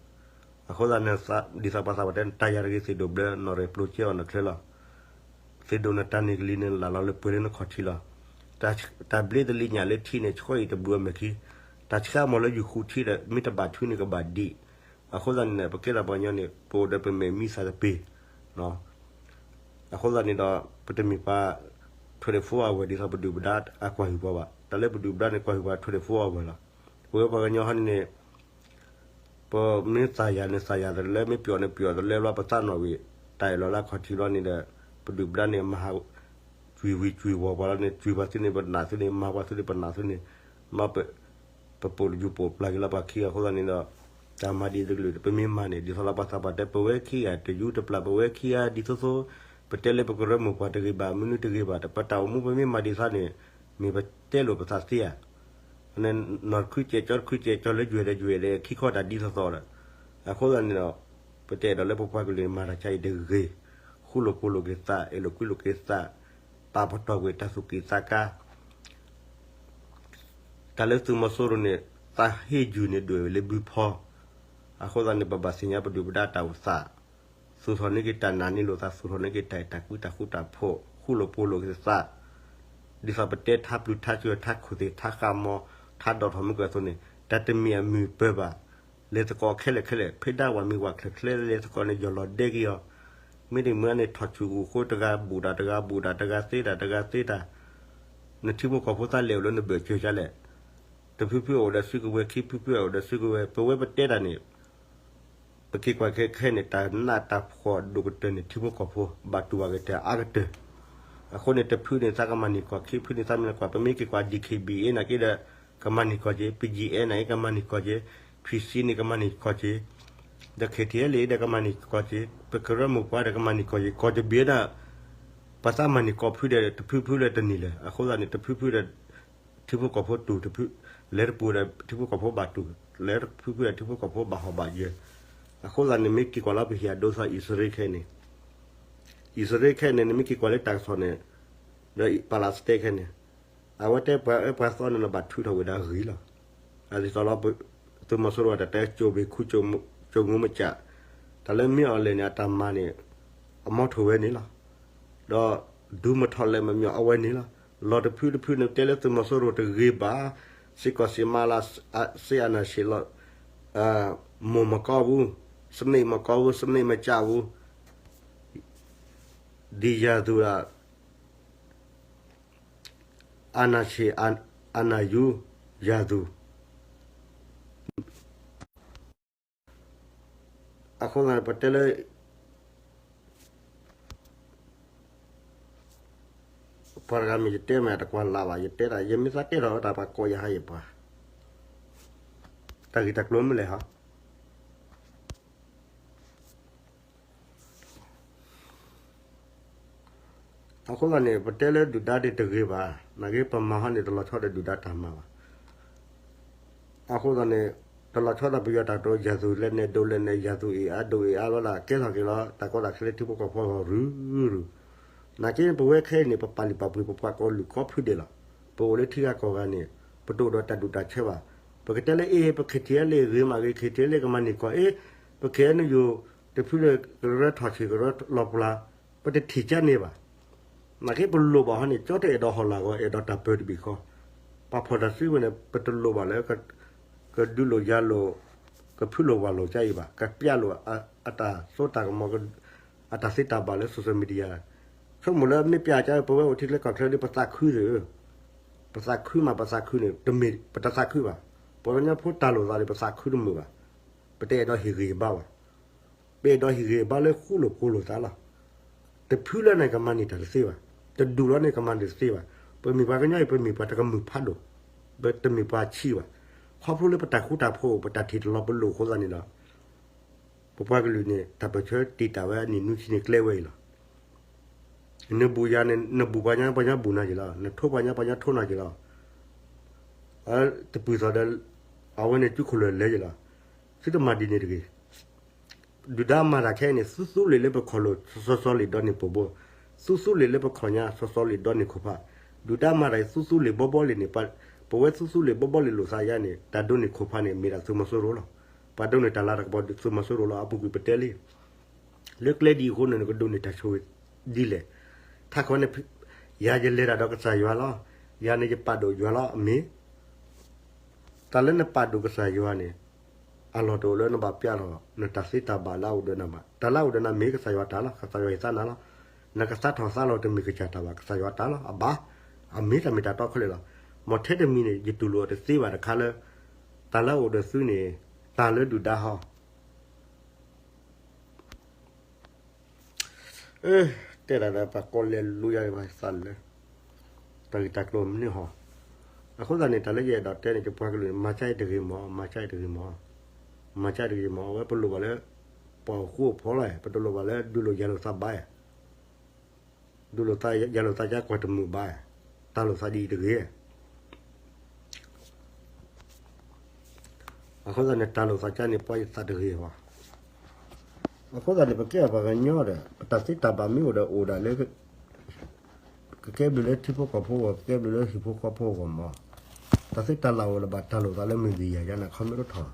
အဃိသတးန့ၣ် ဒ်သိးပှၤသးပှၢ်တဲ နတၢ်ယၤတဂ့ၤ သ့ၣ်ဒိၣ်ဘျၢ နီၢ်ရဲၣ်ပျိကဲအီၤနချၢလီၤ. သ့ၣ်ဒိၣ်နတၢ်န့ၢ်ကလံၤန့ၣ် လၢ်လီၤလၢပှဲၤလၢနခီၣ်ထံးလီၤ. တၢ်ဘျ့တလံၤညၣ်လၢထံန့ၣ် ဆှီအံၤတဘျုးအမဲာ်ခံ, တၢ်ဆှးမီၤလၢယုၢ်ဃုထံဒီး မ့ၢ်တဘၣ်ထုန့ၣ်ကဘၣ်ဒံး. အဃိသတးန့ၣ် ပကဲထီၣ်ပှၤကညီန့ၣ် ပအိၣ်ဒီးပမဲာ်မံသးတပ့ၤ အဃိသတးန့ၣ်ဒီး ပတမ့ၢ်ပှၤ twenty-four hour ဒ်သိးပဒုၣ်ပဒါအကွၢ်ဟုၣ်ပှၤဘၣ်. တၢ်လၢပဒုၣ်ပဒါန့ၣ် ကွၢ်ဟုၣ်ပှၤ twenty-four hour လီၤ. ပဝဲပှၤကညီဟီန့ၣ်န့ၣ် ပမ့ၢ်သးယၤန့ၣ် သးယၤတလၢ, မ့ၢ်ပျီၣ်န့ၣ် ပျီၣ်တလၢဘျီ ပသးနီၣ်ဝံၤ တၢ်အဲၣ်လီၤလၢအခီၣ်ထံးဘျီန့ၣ်ဒီး ပဒုၣ်ပဒါန့ၣ် မၤဟး ကွံာ်ဝံၤကွံာ်ဝီၤပှၤလီၤန့ၣ် ကွံာ်ပှၤသုန့ၣ် ပနာ်သုန့ၣ် မၤပှၤသုန့ၣ် ပနာ်သုန့ၣ် မ့ၢ် ပပိာ်ယူၤပိာ်ပျၢ်က့ၤလီၤပှၤခံဂၤအဃိသတးန့ၣ်ဒီး တၢ်မၤဒ်တကလုာ် ပမ့ၢ်မၤန့ၣ် ဒ်သိးလၢပှၤသးပှၢ်တဲ ပဝဲခံဂၤတယူၢ်တပျၢ် ပဝဲခံဂၤဒ်သိးသိး ပတဲလၢပကရၢမိၢ်ပှၢ်တဂ့ၤဘၣ် မနုၤတဂ့ၤဘၣ် ပတၢ်အိၣ်မူပမ့ၢ်မၤဒ်သိးန့ၣ် မ့ၢ်ပတဲလိာ်ပသးသ့ဧါ. နီၢ်တခုကဲကၠီတခုကဲကၠီလၢယွဲၢ်ဒီးယွဲၢ်ဒီး ခံခီတၢ်ဒ်သိးသိးဒီး အဃိသတးန့ၣ်ဒီး ပတအဲၣ်ဒိးလၢပပှၤကလုာ်န့ၣ် မၤတၢ်ဆါအံၤတဂ့ၤ, ဃူလိာ်ဖိးလိာ်က့ၤသး အဲၣ်လိာ်ကွံလိာ်က့ၤသး ပာ်ပတီၢ်ကွံာ်တၢ်သူၣ်ကံၢ်သးကါ တၢ်လၢသုးမီၤစိရိၤန့ၣ် သးဟ့ၣ်ယုၢ်န့ၣ်ဒွဲၣ်ဝဲလၢဘုဖီ, အဃိသတးန့ၣ် ပဘၣ်သ့ၣ်ညါပဒုၣ်ပဒါတၢ်အိၣ်သး, သူၣ်ထီၣ်န့ၢ်က့ၤတၢ်နာ်န့ၢ်လိာ်သး သူၣ်ထီၣ်န့ၢ်က့ၤတၢ်အဲၣ်တၢ်ကွံတၢ်ဃူတၢ်ဖိး ဃူလိာ်ဖိးလိာ်က့ၤသး, ဒ်သိးပတဲထါပျုၤထါစှၤထါခိၣ်သ့ၣ်ထါဃးမီၤ ထါဒီးထီၣ်မုၢ်ကၢၢ်အသိးန့ၣ် တၢ်တမ့ၢ်အမုာ်ပၢၤဘၣ်, လဲၤသကိးခဲလၢာ်ခဲလၢာ် ဖဲဒၣ်ဝဲမ့ၢ်ဝဲချၢးချၢလဲၤသကိးန့ၣ် ယီၢ်လီၤဒဲက့ၤအီၤ, မ့တမ့ၢ်န့ၣ် ထီၣ်ဆူၣ်အိၣ်ဃိ တဂၤဘူးတၢ် တဂၤဘူးတၢ် တဂၤသ့တၢ် တဂၤသ့တၢ် နထံဖိကီၢ်ဖိသးလဲၤအိၣ်လၢနဘၢၣ်စၢၤဒ်လဲၣ်, တဖုဖုအိၣ်ဒီးစုကဝဲၤ ခံဖုဖုအိၣ်ဒီးစုကဝဲၤ ပဝဲပတဲတၢ်န့ၣ် ပက့ၤကွၢ်ခဲခဲန့ၣ် တၢ်နးတၢ်ဖှီၣ်ဒိၣ်ကတၢၢ်န့ၣ် ထံဖိကီၢ်ဖိ ဘၣ်တူၢ်ဘၣ်ကတၢၢ်အါကတၢၢ်, အဃိန့ၣ် တဖုန့ၣ်သးကမၤန့ၢ်ကီၢ် ခံဖုန့ၣ်သးမ့ၢ်ကွၢ် ပမ့ၢ်က့ၤကွၢ် DKBA နာ်က့ဒီး ကမၤန့ၢ်ကီၢ်က့ၤ BGF နာ်က့ကမၤန့ၢ်ကီၢ်က့ၤ PC န့ၣ်ကမၤန့ၢ်ကီၢ်က့ၤ ဒီး ခ့ထံအဲလ့ ဒီးကမၤန့ၢ်ကီၢ်က့ၤ ပကရၢမိၢ်ပှၢ်ဒီးကမၤန့ၢ်ကီၢ်က့ၤ ကီၢ်တဘ့ၣ်ဒီး ပှၤသးမၤန့ၢ်ကီၢ်ဖုဒီးတဖုဖုလၢတန့ၢ်လၢၤ. အဃိသတးန့ၣ် တဖုဖုဒီး ထံဖိကီၢ်ဖိတူၢ်တဖု, လဲၤတပူၤဒီးထံဖိကီၢ်ဖိဘၣ်တူၢ်, လဲၤတဖုဖုဒီးထံဖိကီၢ်ဖိဘၣ်ဟီၣ်ဘၣ်ယၢၤ. အဃိသတးန့ၣ် မ့ၢ်က့ၤကွၢ်လီၤပဟံၣ်အဒိသီအံၣ်စရ့လးခဲအံၤန့ၣ်, အံၣ်စရ့လးခဲအံၤန့ၣ် နမ့ၢ်က့ၤကွၢ်လၢတၢ်ကစီၣ်န့ၣ်, ဒီးပၤလးစတ့ခဲအံၤန့ၣ် အဝဲတဲပှၤအၢပှၤသီန့ၣ်လီၤ ဘၣ်ထုးထီၣ်ဝဲဒၣ်ဂ့ၤလီၤ. အဒ်သိးလီၤ သုးမီၤစိရိၤတၢ်တဲ ကၠိဘ့ၣ်ခူ ကၠိငူမကၠး, တၢ်လၢမ့ၢ်အီၤလဲၣ်န့ၣ် အတၢ်မၤန့ၣ် အမီထိၣ်ဝဲန့ၣ်လီၤ. ဒီးဒူမထီၣ်လဲၤမမျီၣ်အဝဲန့ၣ်လီၤ. လီၤတဖုတဖုန့ၣ် တဲလၢသုးမီၤစိရိၤတဂ့ၤဘၣ်, စ့ၢ်ကီးစံးမါလၢ စ့အနၢ်ဆံးလီၤ, မိၢ်မကီပူၤ, စနံးမကီပူၤ, စနံးမကၠးပူၤ, ဒ်ယၤသူၣ် အနၢ်ဆံး အနၢ်ယူၤ ယၤသူၣ်. အဃိသတးန့ၣ် ပတဲလၢ ပှၤတဂၤမ့ၢ်ယတဲမ့ၢ်တကွၢ်လၢ်ဘၣ် ယတဲဒၣ် ယမ့ၢ်သးတဲထီၣ်တၢ်ပှၤကိးယၤဟါယပှၤ, တၢ်ဂ့ၢ်တၢ်ကျိၤမ့ၢ်လဲၣ်ဟီ အဃိသတးန့ၣ် ပတဲလၢဒုၣ်ဒါဒ်တဂ့ၤဘၣ်, နာ်က့ပမၤဟီန့ၣ် တလီၤဆီဒီးဒုၣ်ဒါတၢ်မၤဘၣ်. အဃိသတးန့ၣ် တလီၤဆီဒီးပယီၤတၢ်ကတိၤ ယၤသူၣ်လဲၤနဲၣ်ဒိလဲၤနဲၣ် ယၤသူၣ်အ့ၣ်အါဒိၣ်အ့ၣ်အါလီၤဒၣ် ကဲထီၣ်က့ၤလီၤ တၢ်ကီတၢ်ခဲလၢထံဖိကီၢ်ဖိဂီၢ်ရုၢ်ရုၢ်. နာ်က့ပဝဲခဲအံၤန့ၣ် ပပာ်လုၢ်ပာ်ပှ့ၤ ပပှၤကီၢ်လုၢ်ကိးဖုဒဲးလီၤ. ပအိၣ်လၢထံဂၤကီၢ်ဂၤန့ၣ် ပတအိၣ်ဒီးတၢ်ဒူၣ်တၢ်ဆၢဘၣ်. ပကတဲလၢအ့ၣ် ပ ခ့ထံအဲလ့ ဂ့ၤမးဂ့ၤ ခ့ထံအဲလ့ ကမၤန့ၢ်ကီၢ်အ့ၣ်, ပ ခ့အဲနယူၣ် တဖုလၢကရၢထီၣ်ဆံး ကရၢလီၤပျၢၤ, ပတထံၣ်ကါန့ၢ်ဘၣ်. နာ်က့ပလိၣ်ဘၣ်ဟီန့ၣ် ကၠီတအဲၣ်ဒိးဟီၣ်လာ်ဂီၤ အဲၣ်ဒိးတၢ်ပၢတဘ့ၣ်ဃီ, ပှၤဖီၣ်တၢ်စုဝဲန့ၣ် ပတလိၣ်ဘၣ်လၢ ကဒုးလိာ်ယၤလိာ် ကဖုးလိာ်ဝၤလိာ်ကါအံၤဘၣ်, ကပျဲလိာ်အတၢ်စိတၢ်ကမီၤ အတၢ်သ့တၢ်ဘၣ်လၢ social media. ဆိကမိၣ်လၢမ့ၢ်ပျဲကါ ပဝဲအိၣ်ထံချၢကီၢ်ချၢဒီး ပသးခုသ့ၣ်ဧၢ, ပသးခုမး ပသးခုန့ၣ် တမ့ၢ်ပတသးခုဘၣ်. ပှၤကညီဖိတၢ်လိာ်သးန့ၣ် ပသးခုတမုာ်ဘၣ်. ပတအဲၣ်ဒိးဟ့ၣ်ဂံၢ်ဟ့ၣ်ဘါဘၣ်. ပအဲၣ်ဒိးဟ့ၣ်ဂံၢ်ဟ့ၣ်ဘါလၢဃူလိာ်ဖိးလိာ်သးလီၤ. တဖုလၢန့ၣ်ကမၤန့ၢ်တၢ်တသ့ဘၣ်, တဒူၣ်လီၤန့ၣ်ကမၤန့ၢ်တသ့ဘၣ်. ပမ့ၢ်ပှၤကညီအံၤ ပမ့ၢ်ပှၤတကမုာ်ဖးဒိၣ်, ပတမ့ၢ်ပှၤဆံးဘၣ်. ခီဖျိလၢပတၢ်ဃူတၢ်ဖိး ပတၢ်ထံၣ်တလီၤပလိာ်အဃိသတးန့ၣ်ဒီး ပပှၤကလုာ်န့ၣ် တၢ်ပၢၢ်ဆၢတံာ်တာ်ဝဲအနံၣ်နွံဆံန့ၣ်ကျဲဝဲအံၤလီၤ. နဘူးယၤန့ၣ် နဘူးပှၤညါ ပှၤညါဘူးနၤက့ၤလီၤ, နထိပှၤညါ ပှၤညါထိနၤက့ၤလီၤ. တပူၤသိးဒီး အဝဲန့ၣ်ကၠူခိၣ်လၢာ်လဲၤက့ၤလီၤ. သုတမၤဒ်န့ၣ်တဂ့ၤ. ဒုၣ်ဒါမၤတၢ်ခဲအံၤန့ၣ် သူသူလ့ၤလၢပခီၣ်လိာ် စီစီလ့ၤဒီးန့ၢ်ပှၤဘိ, သူသူလ့ၤလၢပခီၣ်ညါ စီစီလ့ၤဒီးန့ၢ်ခိၣ်ဖး. ဒုၣ်ဒါမၤတၢ်အံၤ သူသူလ့ၤဘီဘီလ့ၤန့ၣ်, ပဝဲသူသူလ့ၤဘီဘီလ့ၤလိာ်သးယါန့ၣ် တၢ်ဒိးန့ၢ်ခိၣ်ဖးန့ၣ် မ့ၢ်ဒၣ်သုးမီၤစိရိၤလီၤ. ပှၤဒိးန့ၢ်တၢ်လၤတၢ်ကပီၤသုးမီၤစိရိၤလီၤ. အပူၤကွံာ်ပတဲလံ လၢကျဲဒ်အံၤအဃိန့ၣ် နကဒိးန့ၢ်တၢ်ဆိၣ်ဂ့ၤဒ်လဲၣ်. ထးခိၣ်န့ၣ် ယၤယလဲၤတၢ်ဒီးကစၢ်ယွၤလီၤ. ယၤန့ၣ်ယပာ်ဒိၣ်ယွၤလီၤ. အမ့ၢ် တၢ်လၢနပာ်ဒိၣ်ကစၢ်ယွၤန့ၣ် အလီၢ်တအိၣ်လၢနဘၣ်ပျဲလီၤ နတၢ်သ့တၢ်ဘၣ်လၢအအိၣ်ဒီးနၤဘၣ်. တၢ်လၢအအိၣ်ဒီးနၤမ့ၢ်ကစၢ်ယွၤတၢ်လီၤ. ကစၢ်ယွၤအံၤသးနၤလီၤ. နကသးထီၣ်သးလီၤတမ့ၢ်ကစၢ်တၢ်ဘၣ်, ကစၢ်ယွၤတၢ်လီၤ. အဘၣ်, အမ့ၢ်တၢ်မ့ၢ်တၢ်တီခဲလၢာ်လီၤ. မ့ၢ်ထဲတမံၤန့ၣ် ယတူၢ်လိာ်အီၤတသ့ဘၣ်တခါလၢ တၢ်လၢအအိၣ်ဒီးသုန့ၣ် တၢ်လၢဒုၣ်ဒါဟီ တဲဒၣ်ဒီးပှၤကိးလဲၤလူၤယၤဘၣ်သးလၢ တၢ်ဂ့ၢ်တၢ်ကျိၤမနုၤဟီ. အဃိသတးန့ၣ် တၢ်လၢယအဲၣ်ဒိးတဲန့ၣ် ယပှၤကလုာ်န့ၣ် မၤကၢအံၤတဂ့ၤမး, မၤကၢအံၤတဂ့ၤမး, မၤကၢအံၤတဂ့ၤမး. အဝဲပလိၣ်ဘၣ်လၢ ပှၤအိၣ်ဃူအိၣ်ဖိးလီၤ, ပတလိၣ်ဘၣ်လၢဒုးလိာ်ယၤလိာ်သးဘၣ်ဧါ. ဒုးလိာ်သးယၤလိာ်သးကါကွၢ်တမုာ်ဘၣ်ဧါ. တၢ်လိာ်သးဒ်အံၤတဂ့ၤ အဃိသတးန့ၣ် တၢ်လိာ်သးကါန့ၣ် ပှၤယသးတဂ့ၤဘၣ်. အဃိသတးန့ၣ် ပကဲပှၤကညီဒီး ပတၢ်သ့တၢ်ဘၣ်မ့ၢ်အိၣ်ဒီးအိၣ်ဒၣ်လၢ ကကဲဘျုးလၢထံဖိကီၢ်ဖိအဂီၢ်, ကကဲဘျုးလၢဟံၣ်ဖိဃီဖိအဂီၢ်မး. တၢ်သ့တၢ်လၢ်အိၣ်လၢၤဘၣ် တၢ်လိာ်သးလၢမုၢ်ဂံၢ်ယၤယါန့ၣ် ခီမ့ၢ်တထီၣ်,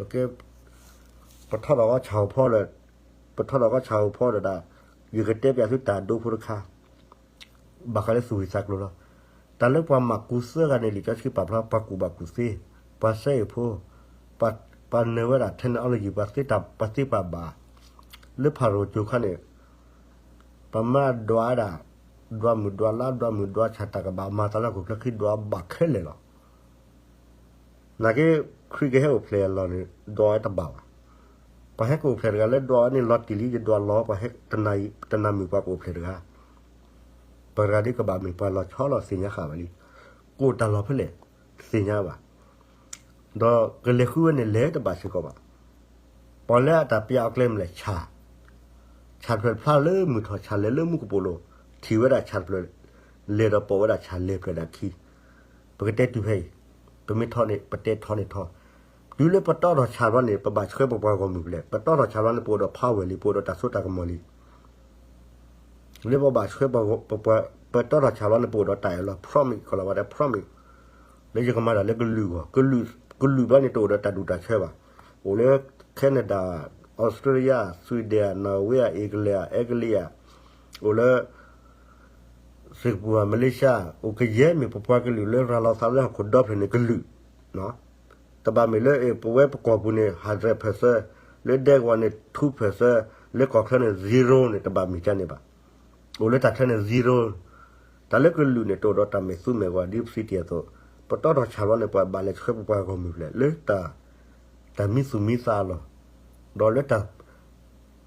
ပကဲ ပထီၣ်ဒီးဂီၢ်ဆၣ်ဧိၤဖီဒီး ပထီၣ်ဒီးဂီၢ်ဆၣ်ဧိၤဖီဒီးဒၣ်, ယကတဲပျးသုတၢ်ဒိဖိတခါ ဘၣ်ဃးလၢသူၣ်ဂ့ၢ်သးကျိၤလီၤ. တၢ်လၢပှၤမၤကူသၢဂၤန့ၣ် လံာ်စီဆှံပာ်ဖျါ ပှၤကူၣ်ဘၣ်ကူၣ်သ့, ပှၤစဲအ့ၣ်ဖိ, ပှၤနၢၤဝဲဒၣ် technology ပှၤသ့တၢ်ပှၤသ့ပှၤဘၣ်, လၢဖၤရိၤကၠိၤခါန့ၣ် ပမၤဒွးဝဲဒၣ် ဒွးမုၢ်ဒွးလါ ဒွးမုၢ်ဒွးဆၣ် တၢ်ကဘၣ်မၤသးလၢဟီၣ်ခိၣ်ချၢခံ ဒွးဘၣ်ခဲလၢာ်လီၤ. နာ်က့ ခရံာ်ကဟဲအိၣ်ဖျဲၣ်အလီၢ်န့ၣ် ဒွးဝဲတဘၣ်ဘၣ်. ပှၤဟဲကအိၣ်ဖျဲၣ်တဂၤလၢဒွးဝဲန့ၣ် လီၤတံၢ်လံ ယဒွးလီၤ ပှၤဟဲတနၤမုၢ်ပှၤကအိၣ်ဖျဲၣ်တဂၤ, ပှၤတဂၤဒ်ကဘၣ်မ့ၢ်ပှၤလီၤဆီလီၤသ့ၣ်ညါဃာ်ဘၣ်လံ. ကအိၣ်တၢ်လီၢ်ဖဲလဲၣ် တသ့ၣ်ညါဘၣ်. ဒီးကလဲၤဃုဝဲန့ၣ် လဲၤတဘၣ်စ့ၢ်ကီးဘၣ်. ပှၤလၢအတၢ်ပျၢ်အီၤကျဲမနုၤလဲၣ်, ဆၣ်, ဆၣ်တဖျၢၣ်တဖျါလၢမုၢ်ထီၣ်, ဆၣ်လဲၤလၢမူကပိာ်လိၤ, ထံၣ်ဝဲဒၣ်ဆၣ်တဖျၢၣ်, လဲၤဒီးပိာ်ဝဲဒၣ်ဆၣ်လဲၤဖျၢၣ်ဒၣ်ခံ, ပကတဲတုၤဖဲအံၤ, ပမ့ၢ်ထီန့ၣ် ပတဲထီန့ၣ်ထီ, တုၤလၢပတီထီၣ်ဆၣ်ဘျီန့ၣ် ပဘၣ်ဆှၢပပှၤဂီၢ်မုၢ်ဖဲလဲၣ်, ပတီထီၣ်ဆၣ်ဘျီန့ၣ် ပအိၣ်ဒီး power လံ, ပအိၣ်ဒီးတၢ်စိတၢ်ကမီၤလံ. လၢပဘၣ်ဆှၢပပှၤ, ပတီထီၣ်ဆၣ်ဘျီန့ၣ် ပအိၣ်ဒီးတၢ်အၢၣ်လီၤ promise, ကီၤလၤဝါတဲ promise, လၢယကမၤတၢ်လၢကလုာ်အဂီၢ်, ကလုာ်, ကလုာ်ဘျီန့ၣ် တအိၣ်ဒီးတၢ်ဒူၣ်တၢ်ဆၢဘၣ်. အိၣ်လၢ Canada, Australia, Sweden, Norway, England, England, အိၣ်လၢ စ့ၣ်ကပူၤဧါ, မလ့ၡါ, အိၣ်ကယဲၢ်မ့ၢ် ပပှၤကလုာ်လၢရၤလီၤသးလၢဟီၣ်ခိၣ်ဒီဖျၢၣ်န့ၣ် ကလုာ်, တဘၣ်မ့ၢ်လၢပဝဲပကီၢ်ပူၤန့ၣ် hundred percent, လၢဒဲကဝီၤန့ၣ် two percent, လၢကီၢ်ချၢန့ၣ် zero န့ၣ် တဘၣ်မ့ၢ်ကန့ၣ်ဘၣ်. အိၣ်လၢတၢ်ချၢန့ၣ် zero. တၢ်လၢကလုာ်န့ၣ် တအိၣ်ဒီးတၢ်မဲာ်သူမဲာ်ဂီၤ ဒ်ပစံးတ့ၢ်အသိး, ပတီထီၣ်ဆၣ်ဘျီန့ၣ် ပှၤဘၣ်လဲၤဆှၢပပှၤဂီၢ်မုၢ်ဖဲလဲၣ် လၢတၢ်, တၢ်မံသူၣ်မံသးအလီၢ်, ဒီးလၢတၢ်,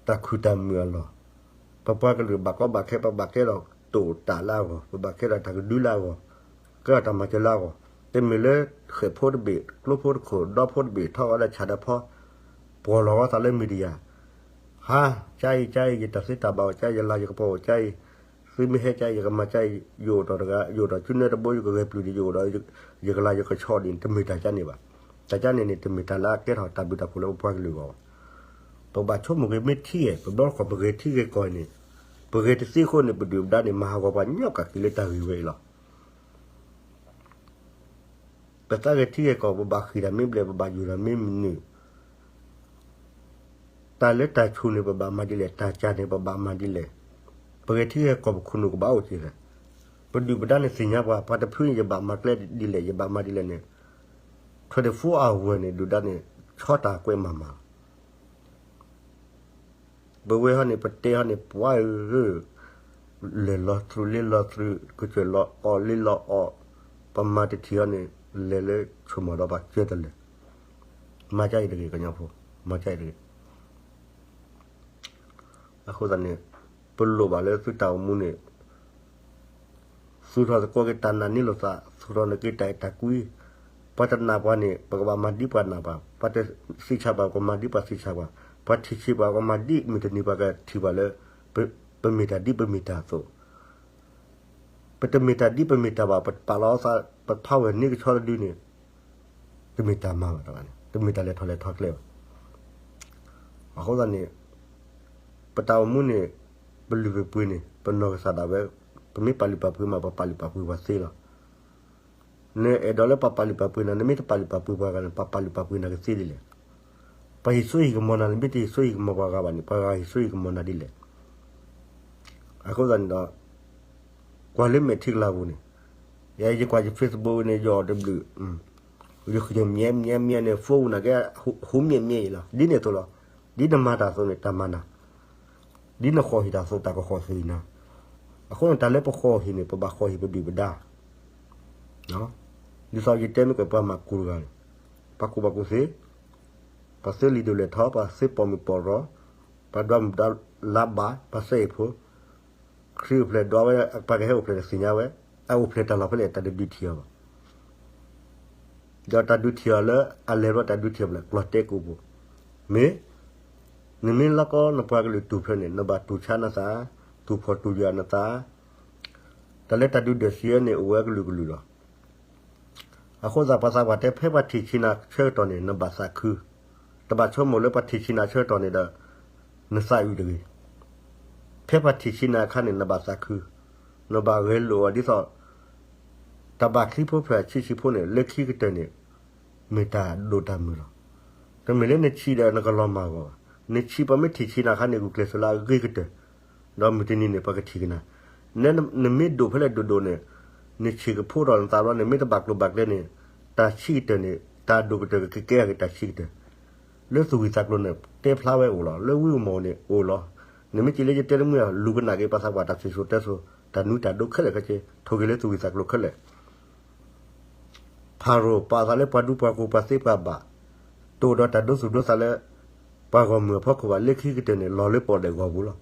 တၢ်ခုၣ်တၢ်မုာ်အလီၢ်, ပပှၤကလုာ်ဘၣ်ကီဘၣ်ခဲ ပဘၣ်ကဲထီၣ်တၢ်အိၣ်တၢ်လၢအဂီၢ်, ပဘၣ်ကဲထီၣ်တၢ်ကဒုလၢအဂီၢ်, ကဲထီၣ်တၢ်မၤစၢၤလၢအဂီၢ်, တမ့ၢ်လၢဃဲၣ်ဖိတဘ့ၣ်, ကျိဖိတခိၣ်, ဒီဖိတဘ့ၣ် ထီၣ်ဝဲဒၣ်ဆၣ်ဒီးဖီ, ပှီၢ်လီၤဝဲသးလၢ media, ဟါ, ကါအံၤ, ကါအံၤ, ယတၢ်သ့တၢ်ဘၣ်အိၣ်, ကါအံၤ, ယလၤယကပီၤအိၣ်, ကါအံၤ, သုမ့ၢ်ဟဲကါအံၤ ယကမၤကါအံၤ, ယအိၣ်ဒီးတဂၤ, ယအိၣ်ဒီးကၠူနဲတဘိ ယကဂဲၤပျုၢ်ဒီး ယအိၣ်ဒီးယကလၤယကဆီဒ်န့ၣ် တမ့ၢ်တၢ်ကန့ၣ်ဘၣ်. တၢ်ကန့ၣ်န့ၣ် တမ့ၢ်တၢ်လၢအကဲထီၣ်တၢ်ဘျုးတၢ်ဖှိၣ်လၢပပှၤကလုာ်အဂီၢ်ဘၣ်. ပဘၣ်ဆိကမိၣ်က့ၤ မ့ၢ်ထံဂ့ၤ, ပဘျီတခီၣ်ပဂဲၤထံဂ့ၤကီၢ်ဂ့ၤန့ၣ်, ပဂဲၤတသ့အဃိန့ၣ် ပဒုၣ်ပဒါန့ၣ် မၤဟးဂီၤပှၤညီကၣ်က့ၤလၢတၢ်ဂ့ၢ်ဝဲအံၤလီၤ. ပသးဂဲၤထံဂဲၤကီၢ် ပဘၣ်ဃ့ၢ်တၢ်မ့ၢ်ဘျဲၣ်, ပဘၣ်ယူၢ်တၢ်မ့ၢ်မနုၤ, တၢ်လၢတၢ်ဆူၣ်န့ၣ် ပဘၣ်မၤဒ်လဲၣ်, တၢ်ကၢ်န့ၣ် ပဘၣ်မၤဒ်လဲၣ်. ပဂဲၤထံဂဲၤကီၢ် ပခိၣ်နူာ်ကဘၣ်အိၣ်က့ၤလဲၣ်. ပဒုၣ်ပဒါန့ၣ်သ့ၣ်ညါပှၤ, ပှၤတဖုန့ၣ် ယဘၣ်မၤကျဲဒ်လဲၣ်, ယဘၣ်မၤဒ်လဲၣ်န့ၣ်, twenty-four hour န့ၣ် ဒုၣ်ဒါန့ၣ် ဆီတၢ်ကွဲးမၤမၤလီၤ. ပဝဲဟီန့ၣ် ပတဲဟီန့ၣ် ပှၤဧၢ, လဲၤလီၤသရူးလ့လီၤသရူး, ကစၢၢ်လီၤအီၣ်လ့လီၤအီၣ်, ပမၤတထံၣ်ဟီန့ၣ် လဲၤလၢဆိမိၣ်ဒီးပှၤကၢတလဲာ်. မၤကါအံၤတဂ့ၤ ကညီဖိ, မၤကါအံၤတဂ့ၤ. အဃိသတးန့ၣ် ပလိၣ်ဘၣ်လၢသုတၢ်အိၣ်မူန့ၣ် သူၣ်ထီၣ်သကိးက့ၤတၢ်နာ်န့ၢ်လိာ်သး, သူၣ်ထီၣ်န့ၢ်က့ၤတၢ်အဲၣ်တၢ်ကွံ. ပှၤတနာ်ပှၤန့ၣ် ပကဘၣ်မၤဒ်ပှၤနာ်ပှၤ, ပှၤတသ့ၣ်ညါပှၤ ပကမၤဒ်ပှၤသ့ၣ်ညါပှၤ, ပှၤထံၣ်ဆံးပှၤ ပကမၤဒ်မုၢ်တနံၤပှၤကထံၣ်ပှၤလၢ ပမ့ၢ်တၢ်ဒ်ပမ့ၢ်တၢ်အသိး. ပတမ့ၢ်တၢ်ဒ်ပမ့ၢ်တၢ်ဘၣ် ပပာ်လီၤသး ပ power န့ၢ်ကဆီတဒုန့ၣ် တမ့ၢ်တၢ်မၤဘၣ်တဂၤန့ၣ် တမ့ၢ်တၢ်လဲၤထီၣ်လဲၤထီကျဲဘၣ်. အဃိသတးန့ၣ် ပတၢ်အိၣ်မူန့ၣ် ပလုၢ်ပပှ့ၤန့ၣ် ပနီၢ်ကစၢ်ဒၣ်ဝဲ ပမ့ၢ်ပာ်လုၢ်ပာ်ပှ့ၤမး ပပာ်လုၢ်ပာ်ပှ့ၤပှၤသ့လီၤ. နအဲၣ်ဒိးလၢပှၤပာ်လုၢ်ပာ်ပှ့ၤနၤ နမ့ၢ်တပာ်လုၢ်ပာ်ပှ့ၤပှၤဂၤန့ၣ် ပှၤပာ်လုၢ်ပာ်ပှ့ၤနၤကသ့ဒ်လဲၣ်. ပှၤဟ့ၣ်စိဟ့ၣ်ကမီၤနၤ နမ့ၢ်တဟ့ၣ်စိဟ့ၣ်ကမီၤပှၤဂၤဘၣ်န့ၣ် ပှၤဂၤဟ့ၣ်စိဟ့ၣ်ကမီၤနၤဒ်လဲၣ်. အဃိသတးန့ၣ်ဒီး ကွၢ်လၢမဲာ်ထံကလၤပူၤန့ၣ် ယဲယကွၢ်ယ Facebook န့ၣ် ယအီၣ်တဘျုး ယဃုထၢၣ်မၠဲမၠဲမၠဲန့ၣ် phone နၤကဲ ဟူမၠဲမၠဲအံၤလီၤ. ဒ်န့ၣ်အသိးလီၤ. ဒ်နမၤတၢ်အသိးန့ၣ် တၢ်မၤနၤ, ဒ်နဃီၣ်ဟ့ၣ်တၢ်အသိး တၢ်ကဃီၣ်ဟ့ၣ်နၤ. အဃိန့ၣ် တၢ်လၢပဃီၣ်ဟ့ၣ်န့ၣ် ပဘၣ်ဃီၣ်ဟ့ၣ်ပဒုၣ်ပဒါ. ဒ်သိးယတဲမ့ၢ်ကပှၤမၤကူတဂၤန့ၣ် ပှၤကူဘၣ်ကူသ့, ပှၤသ့လံာ်ဒိၣ်လဲၣ်ထီ, ပှၤသ့ပိာ်မုၣ်ပိာ်ရီ, ပှၤဒွးမုၢ်ဒွးလါဘၣ်, ပှၤစဲအ့ၣ်ဖိ ခရံာ်အိၣ်ဖျဲၣ်ဒွးဝဲ ပှၤကဟဲအိၣ်ဖျဲၣ်တသ့ၣ်ညါဝဲ, အအိၣ်ဖျဲၣ်တၢ်လီၢ်ဖဲလဲၣ် တၢ်တဒုးထံၣ်အီၤဘၣ်. ဒီးတၢ်ဒုးထံၣ်အီၤလၢ အလဲၤဘျီတၢ်ဒုးထံၣ်အီၤဖဲလဲၣ် ကျီၢ်တဲကိးပူၤ. မ့ၢ် နမ့ၢ်လီၢ်ကီနပှၤကလုာ်တူၢ်ဖျဲးန့ၣ် နဘၣ်တူၢ်ဆါနသး, တူၢ်ဖှီၣ်တူၢ်ယာ်နသး, တၢ်လၢတၢ်ဒုးဒၢးစံးဝဲန့ၣ် အိၣ်ဝဲကလုာ်ကလုာ်လီၤ. အဃိသတး ပှၤသးပှၢ်တဲ ဖဲပှၤထံၣ်ဆံးနၤဆၢကတီၢ်န့ၣ် နဘၣ်သးခု, တဘၣ်ဆိကမိၣ်လၢပှၤထံၣ်ဆံးနၤဆၢကတီၢ်န့ၣ်ဒီး နသးအုးတဂ့ၤ. ဖဲပှၤထံၣ်ဆံးနၤအခါန့ၣ် နဘၣ်သးခု, နဘၣ်ဂဲၤလိာ်အီၤဒ်သိး တၢ်ဘၣ်ချံဖိဖျၢၣ်ဆံးဆံးဖိန့ၣ် လၢခံကတၢၢ်န့ၣ် မ့ၢ်တၢ်ဒိၣ်တၢ်မုၢ်လီၤ. တမ့ၢ်လၢနဆံးဒီးနကလီၤမၢ်ဂီၢ်ဘၣ်. နဆံးပှၤမ့ၢ်ထံၣ်ဆံးနၤအခါန့ၣ် ဂုာ်ကျဲးစၢးလၢအဂ့ၤကတၢၢ်, ဒီးမုၢ်တနံၤန့ၣ် ပှၤကထံၣ်ကနၤ. နမ့ၢ်ဒိၣ်ဖဲလဲၣ်ဒိၣ်ဒိၣ်န့ၣ် နဆံးကဖိဒီးနသးဘျီန့ၣ် မ့ၢ်တဘၣ်ကျိၤဘၣ်ကျဲန့ၣ် တၢ်ဆံးကတၢၢ်န့ၣ် တၢ်ဒိၣ်ကတၢၢ်ကကဲက့ၤတၢ်ဆံးကတၢၢ် လၢသူၣ်ဝံၣ်သးကျိၤန့ၣ် တဲဖျါဝဲအိၣ်လီၤ. လၢဝံမီၢ်န့ၣ်အိၣ်လီၤ. နမ့ၢ်က့ၤလၢယတဲတမုာ် လူၤကနၣ်က့ၤပှၤသးပှၢ်တၢ်စံၣ်စိၤတဲစိၤ တၢ်နူတၢ်ဒိခဲလၢာ်ခဲဆ့ ထိၣ်က့ၤလၢသူၣ်ဝံၣ်သးကျိၤခဲလၢာ်. ဖၤရိၤပာ်သးလၢပှၤဒူပှၤယိၤပှၤသ့ပှၤဘၣ်, တအိၣ်ဒီးတၢ်ဒိသူၣ်ဒိသးလၢ ပှၤဂီၢ်မုၢ်အဖီခိၣ်ဘၣ် လၢခံကတၢၢ်န့ၣ် လီၤလၢပီၣ်ဒဲးဂီၤပူၤလီၤ.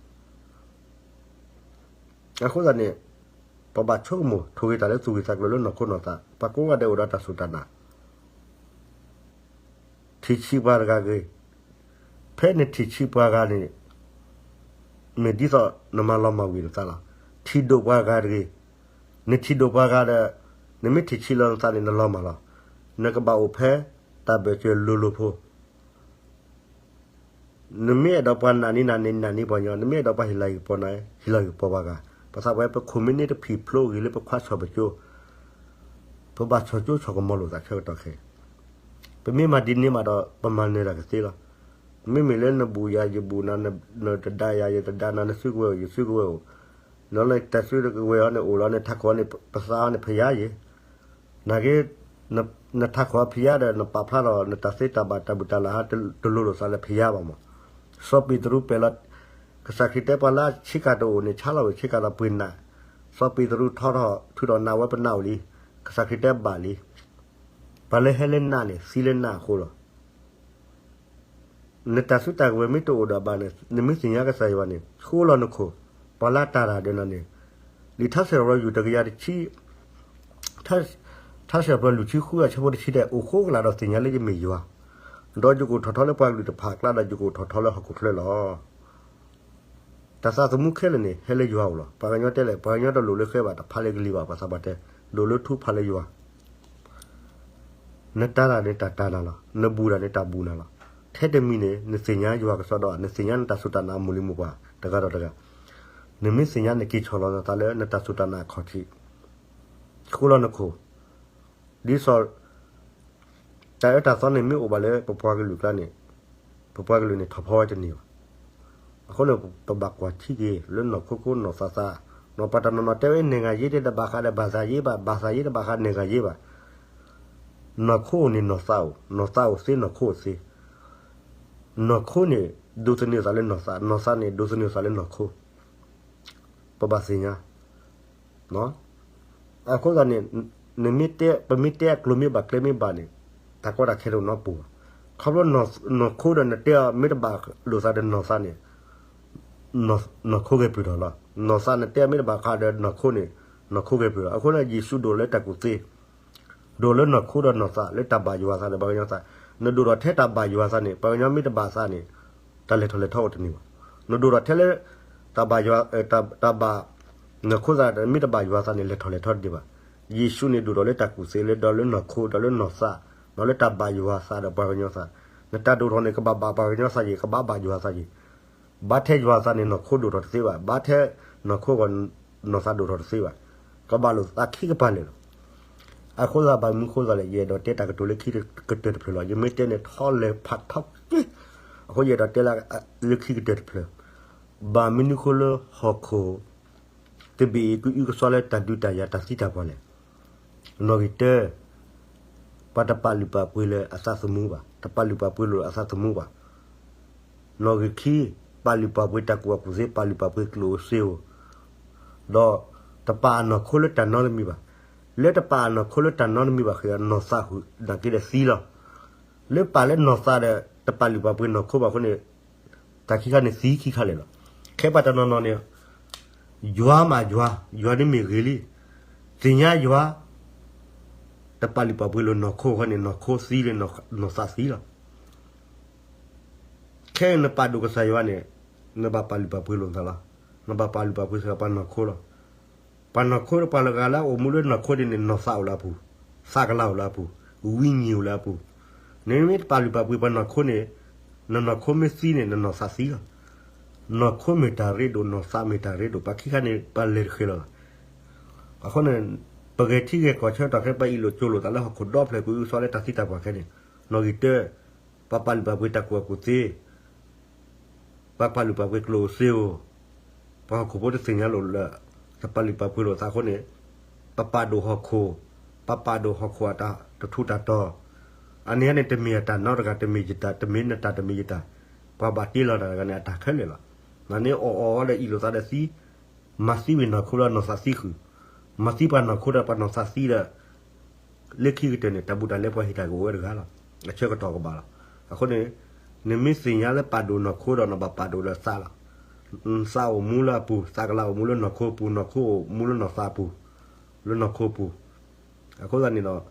အဃိသတးန့ၣ် ပဘၣ်ဆိကမိၣ်ထိၣ်က့ၤတၢ်လၢသူၣ်ဝံၣ်သးကျိၤလၢနီၢ်ခိနီၢ်သး ပှၤကိးဂၤဒဲးအိၣ်ဒီးတၢ်စူၢ်တၢ်နာ် ထံၣ်ဆံးပှၤတဂၤဂ့ၤ, ဖဲနထံၣ်ဆံးပှၤဂၤန့ၣ် မ့ၢ်ဒ်သိးနမၤလီၤမၢ်ဝံၤနသးလီၤ. ထံၣ်ဒိၣ်ပှၤဂၤတဂ့ၤ. နထံၣ်ဒိၣ်ပှၤဂၤဒီး နမ့ၢ်ထံၣ်ဆံးလီၤနသးန့ၣ် နလီၤမၢ်လီၤ. နကဘၣ်အိၣ်ဖဲတၢ်ဘၢၣ်စၢၤလိၤလိၤဖိ နမ့ၢ်အဲၣ်ဒိးပှၤနာ်န့ၢ်နၤန့ၣ် နာ်န့ၢ်ပှၤကညီ, နမ့ၢ်အဲၣ်ဒိးပှၤဟ့ၣ်လၤဟ့ၣ်ကပီၤနၤ ဟ့ၣ်လၤဟ့ၣ်ကပီၤပှၤဂၤ. ပသးပှၢ် ပခိၣ်မ့ၢ်န့ၢ်တဖံးဖျိဂ့ၤလၢပခွါဆီၣ်ပကၠိ, ပဘၣ်ဆီၣ်ကၠိဆီၣ်ကမီၤလိာ်သးဆၢကတီၢ်ခဲအံၤ. ပမ့ၢ်မၤဒ်န့ၣ်မးဒီး ပမၤနၢၤတၢ်ကသ့လီၤ. မ့မ့ၢ်လၢနဘူးယၤယဘူးနၤ, နတဒါယၤယတဒါနၤ, နစုကဝဲၤအိၣ်ယစုကဝဲၤအိၣ်, နတၢ်စုကဝဲၤအီၤန့ၣ်အိၣ်လီၤ, နထးခိၣ်အီၤန့ၣ် ပသးအီၤန့ၣ်ဖယါယဲ နာ်က့ နထးခိၣ်အီၤဖယါဒီး နပာ်ဖျါထီၣ် နတၢ်သ့တၢ်ဘၣ်တၢ်ဘူၣ်တၢ်လၢ်ဟါ တလိၤလိာ်သးလၢဖယါဘၣ်မး. စီၤပ့းတရူးပဲာ်လီၤ, ကစၢ်ခရံာ်တဲပှၤလၢဆ့ကၤတအိၣ်န့ၣ် ဆါလီၤဝဲ ဆ့ကၤဒီးပှ့ၤနး, စီၤပ့းတရူးထီထီၣ်ထုးထီၣ်နးဝဲ ပနးအိၣ်လံ, ကစၢ်ခရံာ်တဲဘၣ်လံ. ပှၤလၢဟဲလၢနးန့ၣ် သံလၢနးအဃိလီၤ. နတၢ်စုတၢ်ကဝဲၤမ့ၢ်တအိၣ်ဒီးဘၣ်န့ၣ် နမ့ၢ်သ့ၣ်ညါကစၢ်ယွၤန့ၣ် ဃိလီၤနခိၣ်, ပှၤလၢတၢ်တၢ်ဒီးနၤန့ၣ်, လံာ်ထါစံးပတြၢၤယူၢ်တကယၤတဆံ, ထါစံးပတြၢၤလွံၢ်ဆံဃုအဆၢဖိတဆံတဲ အိၣ်ဃိကလာ်ဒီးသ့ၣ်ညါလၢယမ့ၢ်ယွၤ, ဒီးယကအိၣ်ထီၣ်ထီလၢပှၤကလုာ်တဖၣ်အကျါ ဒီးယကအိၣ်ထီၣ်ထီလၢဟီၣ်ခိၣ်ချၢလီၤ. တၢ်သးသမူခဲလၢာ်န့ၣ် ဟဲလၢယွၤအိၣ်လီၤ. ပှၤကညီတဲလဲၣ် ပှၤကညီတလိၣ်လၢဃဲဘၣ် တဖးလၢကလံၤဘၣ် ပှၤသးပှၢ်တဲ, လိၣ်လၢထူဖးလၢယွၤ နတၤတၢ်န့ၣ်တၢ်တၤနၤလီၤ. နဘူးတၢ်န့ၣ်တၢ်ဘူးနၤလီၤ. ထဲတမံၤန့ၣ် နသ့ၣ်ညါယွၤကစီဒီဧါ, နသ့ၣ်ညါနတၢ်စူၢ်တၢ်နာ်အမိၢ်လံၤမိၢ်ပှၢ်တဂၤဒီးတဂၤ, နမ့ၢ်သ့ၣ်ညါနက့ၤဆီၣ်လီၤနသးလၢနတၢ်စူၢ်တၢ်နာ်အခီၣ်ထံး, ဃိလီၤနခိၣ်, ဒ်သိး တၢ်အၢတၢ်သီန့ၣ်မ့ၢ်အိၣ်ဘၣ်လၢပပှၤကလုာ်ကျါန့ၣ်, ပပှၤကလုာ်န့ၣ်ထီၣ်ဖီဝဲတန့ၢ်ဘၣ်. အဃိန့ၣ် ပဘၣ်ကွၢ်ထံက့ၤလၢနီၢ်ခိခိၣ်နီၢ်သးသး, နီၢ်ပှၤတနီၤနီၤတဲဝဲ နဲၣ်ဂၤယ့တဘၣ်ဃးဒီးဘၣ်သးယ့ဘၣ်, ဘၣ်သးယ့တဘၣ်ဃးနဲၣ်ဂၤယ့ဘၣ်. နီၢ်ခိန့ၣ်နီၢ်သးအိၣ်, နီၢ်သးအိၣ်သ့ နီၢ်ခိအိၣ်သ့. နီၢ်ခိန့ၣ် ဒိးသန့ၤအသးလၢနီၢ်သး, နီၢ်သးန့ၣ် ဒိးသန့ၤအသးလၢနီၢ်ခိ, ပဘၣ်သ့ၣ်ညါ အဃိသတးန့ၣ် ပမ့ၢ်တဲအကျိၤမ့ၢ်ဘၣ်ကျဲမ့ၢ်ဘၣ်န့ၣ် တၢ်ကီတၢ်ခဲတအိၣ်နီတပူၤဘၣ်. ခီဖျိနီၢ်ခိဒီးနတဲအီၤမ့ၢ်တဘၣ်လိာ်သးဒီးနီၢ်သးန့ၣ် နီၢ်ခိဂဲၤပၢၢ်ထီၣ်လီၤ. နီၢ်သးနတဲအီၤမ့ၢ်တဘၣ်ဃးဒီးနီၢ်ခိန့ၣ် နီၢ်ခိဂဲၤပၢၢ်လီၤ. အဃိန့ၣ် ယ့ၣ်ၡူးဒိၣ်လၢတၢ်ကူၣ်သ့ ဒိၣ်လၢနီၢ်ခိဒီးနီၢ်သး လၢတၢ်ဘၣ်ယွၤသးဒီးပှၤကညီသး, နဒိၣ်ထီၣ်ထဲတၢ်ဘၣ်ယွၤသးန့ၣ် ပှၤကညီမ့ၢ်တဘၣ်သးန့ၣ် တၢ်လဲၤထီၣ်လဲၤထီအိၣ်တန့ၢ်ဘၣ်. နဒိၣ်ထီၣ်ထဲလၢ တၢ်ဘၣ်ယွၤ, တၢ်ဘၣ် နီၢ်ခိသးမ့ၢ်တဘၣ်ယွၤသးန့ၣ် လဲၤထီၣ်လဲၤထီတန့ၢ်ဘၣ်. ယ့ၣ်ၡူးန့ၣ်ဒိၣ်ထီၣ်လၢတၢ်ကူၣ်သ့လၢ ဒီးလၢနီၢ်ခိ ဒီးလၢနီၢ်သး, ဒီးလၢတၢ်ဘၣ်ယွၤသးဒီးပှၤကညီသး, နတၢ်ဒိၣ်ထီၣ်န့ၣ် ကဘၣ်ဘၣ်ပှၤကညီသးယ့ၢ်, ကဘၣ်ဘၣ်ယွၤသးယ့ၢ်. ဘၣ်ထဲယွၤသးန့ၣ် နီၢ်ခိဒိၣ်ထီၣ်တသ့ဘၣ်, ဘၣ်ထဲနီၢ်ခိဂီၢ် နီၢ်သးဒိၣ်ထီၣ်တသ့ဘၣ်, ကဘၣ်လိာ်သးခံကပၤလၢာ်လီၤ. အဃိသတးဘၣ်မနုၤဃိသတးလဲၣ် ယအဲၣ်ဒိးတဲတၢ်ကတိၤလၢခံကတၢၢ်တဖျၢၣ်လီၤ. ယမ့ၢ်တဲန့ၣ်ထီလဲၤဖးထီက့ၤ, အဃိယအဲၣ်ဒိးတဲလၢခံကတၢၢ်တဖျၢၣ်, ဘၣ်မနုၤဃိလၢဟီၣ်ခိၣ် တဘ့ၣ်အံၤကအုကစွါလၢတၢ်ဒုးတၢ်ယၤတၢ်သံတၢ်ပှၢ်လဲၣ်. နီၣ်ဂံၢ်တၢ, ပှၤတပာ်လုၢ်ပာ်ပှ့ၤလၢအသးသမူဘၣ်, တပာ်လုၢ်ပာ်ပှ့ၤလိာ်အသးသမူဘၣ်. နီၣ်ဂံၢ်ခံ, ပာ်လုၢ်ပာ်ပှ့ၤတၢ်ကူၣ်ဘၣ်ကူၣ်သ့, ပာ်လုၢ်ပာ်ပှ့ၤကျိၣ်ဧိၤစ့ဧိၤ, ဒီးတပာ်အနီၢ်ခိလၢတၢ်နီတမံၤဘၣ်. လၢတပာ်အနီၢ်ခိလၢတၢ်နီတမံၤဘၣ်ဃီ နီၢ်သးဃုာ်နာ်က့ဒီးသံလီၤ. လၢပာ်လၢနီၢ်သးဒီး တပာ်လုၢ်ပာ်ပှ့ၤနီၢ်ခိဘၣ်အဃိန့ၣ် တၢ်ခံခါန့ၣ်သံခံခါလဲၣ်လီၤ. ခဲပှၤတနီၤနီၤန့ၣ် ယွၤမးယွၤ, ယွၤန့ၣ်မ့ၢ်ဂ့ၤလံ, သ့ၣ်ညါယွၤ, တပာ်လုၢ်ပာ်ပှ့ၤလိာ်နီၢ်ခိအဃိန့ၣ် နီၢ်ခိသံလၢနီၢ်သးသံလီၤ. ခဲအံၤနပာ်ဒိၣ်ကစၢ်ယွၤန့ၣ် နဘၣ်ပာ်လုၢ်ပာ်ပှ့ၤလိာ်နသးလီၤ. နဘၣ်ပာ်လုၢ်ပာ်ပှ့ၤစ့ၢ်ကီးပှၤနီၢ်ခိလီၤ. ပှၤနီၢ်ခိ ပှၤလၢဂၤလၢအအိၣ်မူလၢနီၢ်ခိဒ်န့ၣ် နီၢ်သးအိၣ်လၢအပူၤ, သးကလၤအိၣ်လၢအပူၤ, ဝံၤညံၣ်အိၣ်လၢအပူၤ, နမ့ၢ်တပာ်လုၢ်ပာ်ပှ့ၤပှၤနီၢ်ခိန့ၣ် နနီၢ်ခိမ့ၢ်သံန့ၣ် နနီၢ်သးသံလီၤ. နီၢ်ခိမ့ၢ်တၢ်ရ့ဒိၣ်, နီၢ်သးမ့ၢ်တၢ်ရ့ဒိၣ်, ပှၤခံခါန့ၣ် ပှၤလဲၤတဃဲၤလီၤလီၤ. အဃိန့ၣ် ပဂဲၤထံဂဲၤကီၢ်ဆၢကတီၢ်ခဲ ပှၤအ့ၣ်လိာ်ကၠိလိာ်သးလၢဟီၣ်ခိၣ်ဒီဖျၢၣ် ကအုကစွါလၢတၢ်သံတၢ်ပှၢ်ခဲန့ၣ်, နီၣ်ဂံၢ်တၢ, ပှၤပာ်လုၢ်ပာ်ပှ့ၤတၢ်ကူၣ်ဘၣ်ကူၣ်သ့ ပှၤပာ်လုၢ်ပာ်ပှ့ၤကျိၣ်ဧိၤစ့ဧိၤ, ပှၤဟီၣ်ခိၣ်ဖိတသ့ၣ်ညါလိာ်လၢ တပာ်လုၢ်ပာ်ပှ့ၤလိာ်သးအဃိန့ၣ်, ပပာ်ဒိၣ်ဟီၣ်ခိၣ်, ပပာ်ဒိၣ်ဟီၣ်ခိၣ်အတၢ်တထူးတၢ်တီၤ, အန့ၣ်န့ၣ် တမ့ၢ်အတၢ်နီတဂၤ တမ့ၢ်ယတၢ်, တမ့ၢ်နတၢ် တမ့ၢ်ယတၢ်, ပှၤဘၣ်တ့လီၤတၢ်တဂၤန့ၣ် အတၢ်ခဲလၢာ်လီၤ. နန့ၣ်အီၣ်အီၣ်အီၤဒီးအ့ၣ်လိာ်သးဒီးသံ, မၤသံဝံၤနီၢ်ခိဒီးနီၢ်သးသံဃုာ်, မၤသံပှၤနီၢ်ခိဒီးပှၤနီၢ်သးသံဒီး လၢခံကတၢၢ်န့ၣ် တၢ်ဘူးတၢ်လဲပှၤဟ့ၣ်တၢ်ကအိၣ်ဝဲတဂၤလီၤ. အဆၢကတီၢ်ကဘၣ်လီၤ. အဃိန့ၣ် နမ့ၢ်သ့ၣ်ညါလၢပာ်ဒိၣ်နီၢ်ခိဒီးနဘၣ်ပာ်ဒိၣ်ဒီးသးလီၤ. သးအိၣ်မူလၢအပူၤ, သးကလၤအိၣ်မူလၢနီၢ်ခိအပူၤ, နီၢ်ခိအိၣ်မူလၢနီၢ်သးအပူၤ, လၢနီၢ်ခိပူၤ. အဃိသတးန့ၣ်ဒီး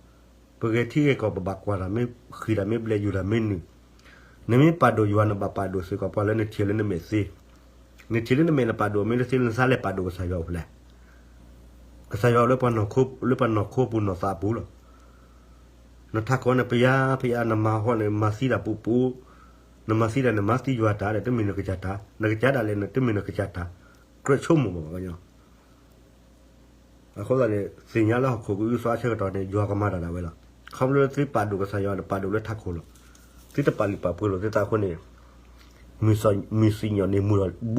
ပဂဲၤထံဂဲၤကီၢ် ပဘၣ်ကွၢ်တၢ်မ့ၢ်ဃံးတၢ်မ့ၢ်ဘျဲး ယူၤတၢ်မ့ၢ်နုာ် နမ့ၢ်ပာ်ဒိၣ်ယွၤ နဘၣ်ပာ်ဒိၣ်စ့ၢ်ကီးပှၤလၢနထံၣ်လၢနမဲာ်သ့, နထံၣ်လၢနမဲာ်နပာ်ဒိၣ် မ့ၢ်တသ့လၢနသးလဲၤပာ်ဒိၣ်ကစၢ်ယွၤအိၣ်ဖဲလဲၣ်. ကစၢ်ယွၤလၢပှၤနီၢ်ခိ လၢပှၤနီၢ်ခိပူၤနီၢ်သးပူၤလီၤ. နထးခိၣ်န့ၣ် ပယါပယါ နမၤဟီန့ၣ် မၤသံဒၣ်ပူၤပူၤ, နမၤသံဒၣ်န့ၣ် မၤသံယွၤတၢ်ဒီး တမ့ၢ်နကစၢ်တၢ်, နကစၢ်ဒၣ်လဲာ်န့ၣ် တမ့ၢ်နကစၢ်တၢ်, ကြၢးဆိကမိၣ်ဘၣ်ပှၤကညီ အဃိသတးန့ၣ် သ့ၣ်ညါလၢဟီၣ်ခိၣ်ကအုကစွါအဆၢကတီၢ်န့ၣ် ယွၤကမၤတၢ်ဒၣ်ဝဲလီၤ. ခီဖျိလၢသုပာ်ဒိၣ်ကစၢ်ယွၤဒီး ပာ်ဒိၣ်လၢထးခိၣ်လီၤ. သုတပာ်လုၢ်ပာ်ပှ့ၤလိာ်သုသးအဃိန့ၣ် မုၢ်စံၣ်ညီၣ်န့ၣ် မူ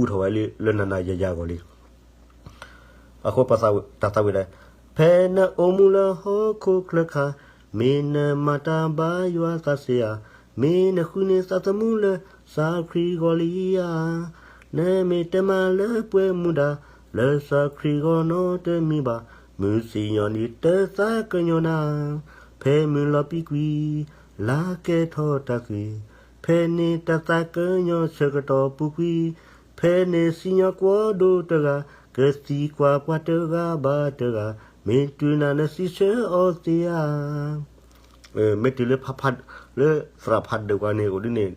ထီၣ်ဝဲလၢ လၢနၤနၤယၤယၤအဂီၢ်လံ. အဃိပတၢ်သးဝံၣ်ဒၣ်, ဖဲနအိၣ်မူလၢဟီၣ်ခိၣ်ချၢခါ, မ့ၢ်နမၤတၢ်ဘၣ်ယွၤသးစ့ဧါ, မ့ၢ်နဃုန့ၢ်သးသမူလၢ စၢ်ခရံာ်အဂီၢ်လံဧါ. နမ့ၢ်တဲမးလၢပှဲၤမူဒါ, လၢစၢ်ခရံာ်အဂီၢ်နီတမံၤဘၣ်, မုၢ်စံၣ်ညီၣ်န့ၣ်တသးကညီၤနၤ. ဖဲမုၢ်လီၤပံာ်ကွံာ်, လါကဲထီၣ်တၢ်သွံၣ်, ဖဲန့ၣ်တၢ်သးကညီၤဆၢကတီၢ်ပူၤကွံာ်, ဖဲန့ၣ်စံၣ်ညီၣ်ကွီၢ်ဒိၣ်တဂၤ, ကသံကွၢ်ပှၤတဂၤဘၣ်တဂၤ, မ့ၢ်တုၤနၤနစံးဆၢအီၤသ့ဧါ. မ့ၢ်တုၤလၢ လၢသရၣ်ဖးဒိၣ်ပှၤန့ၣ်အိၣ်ဒ်န့ၣ်,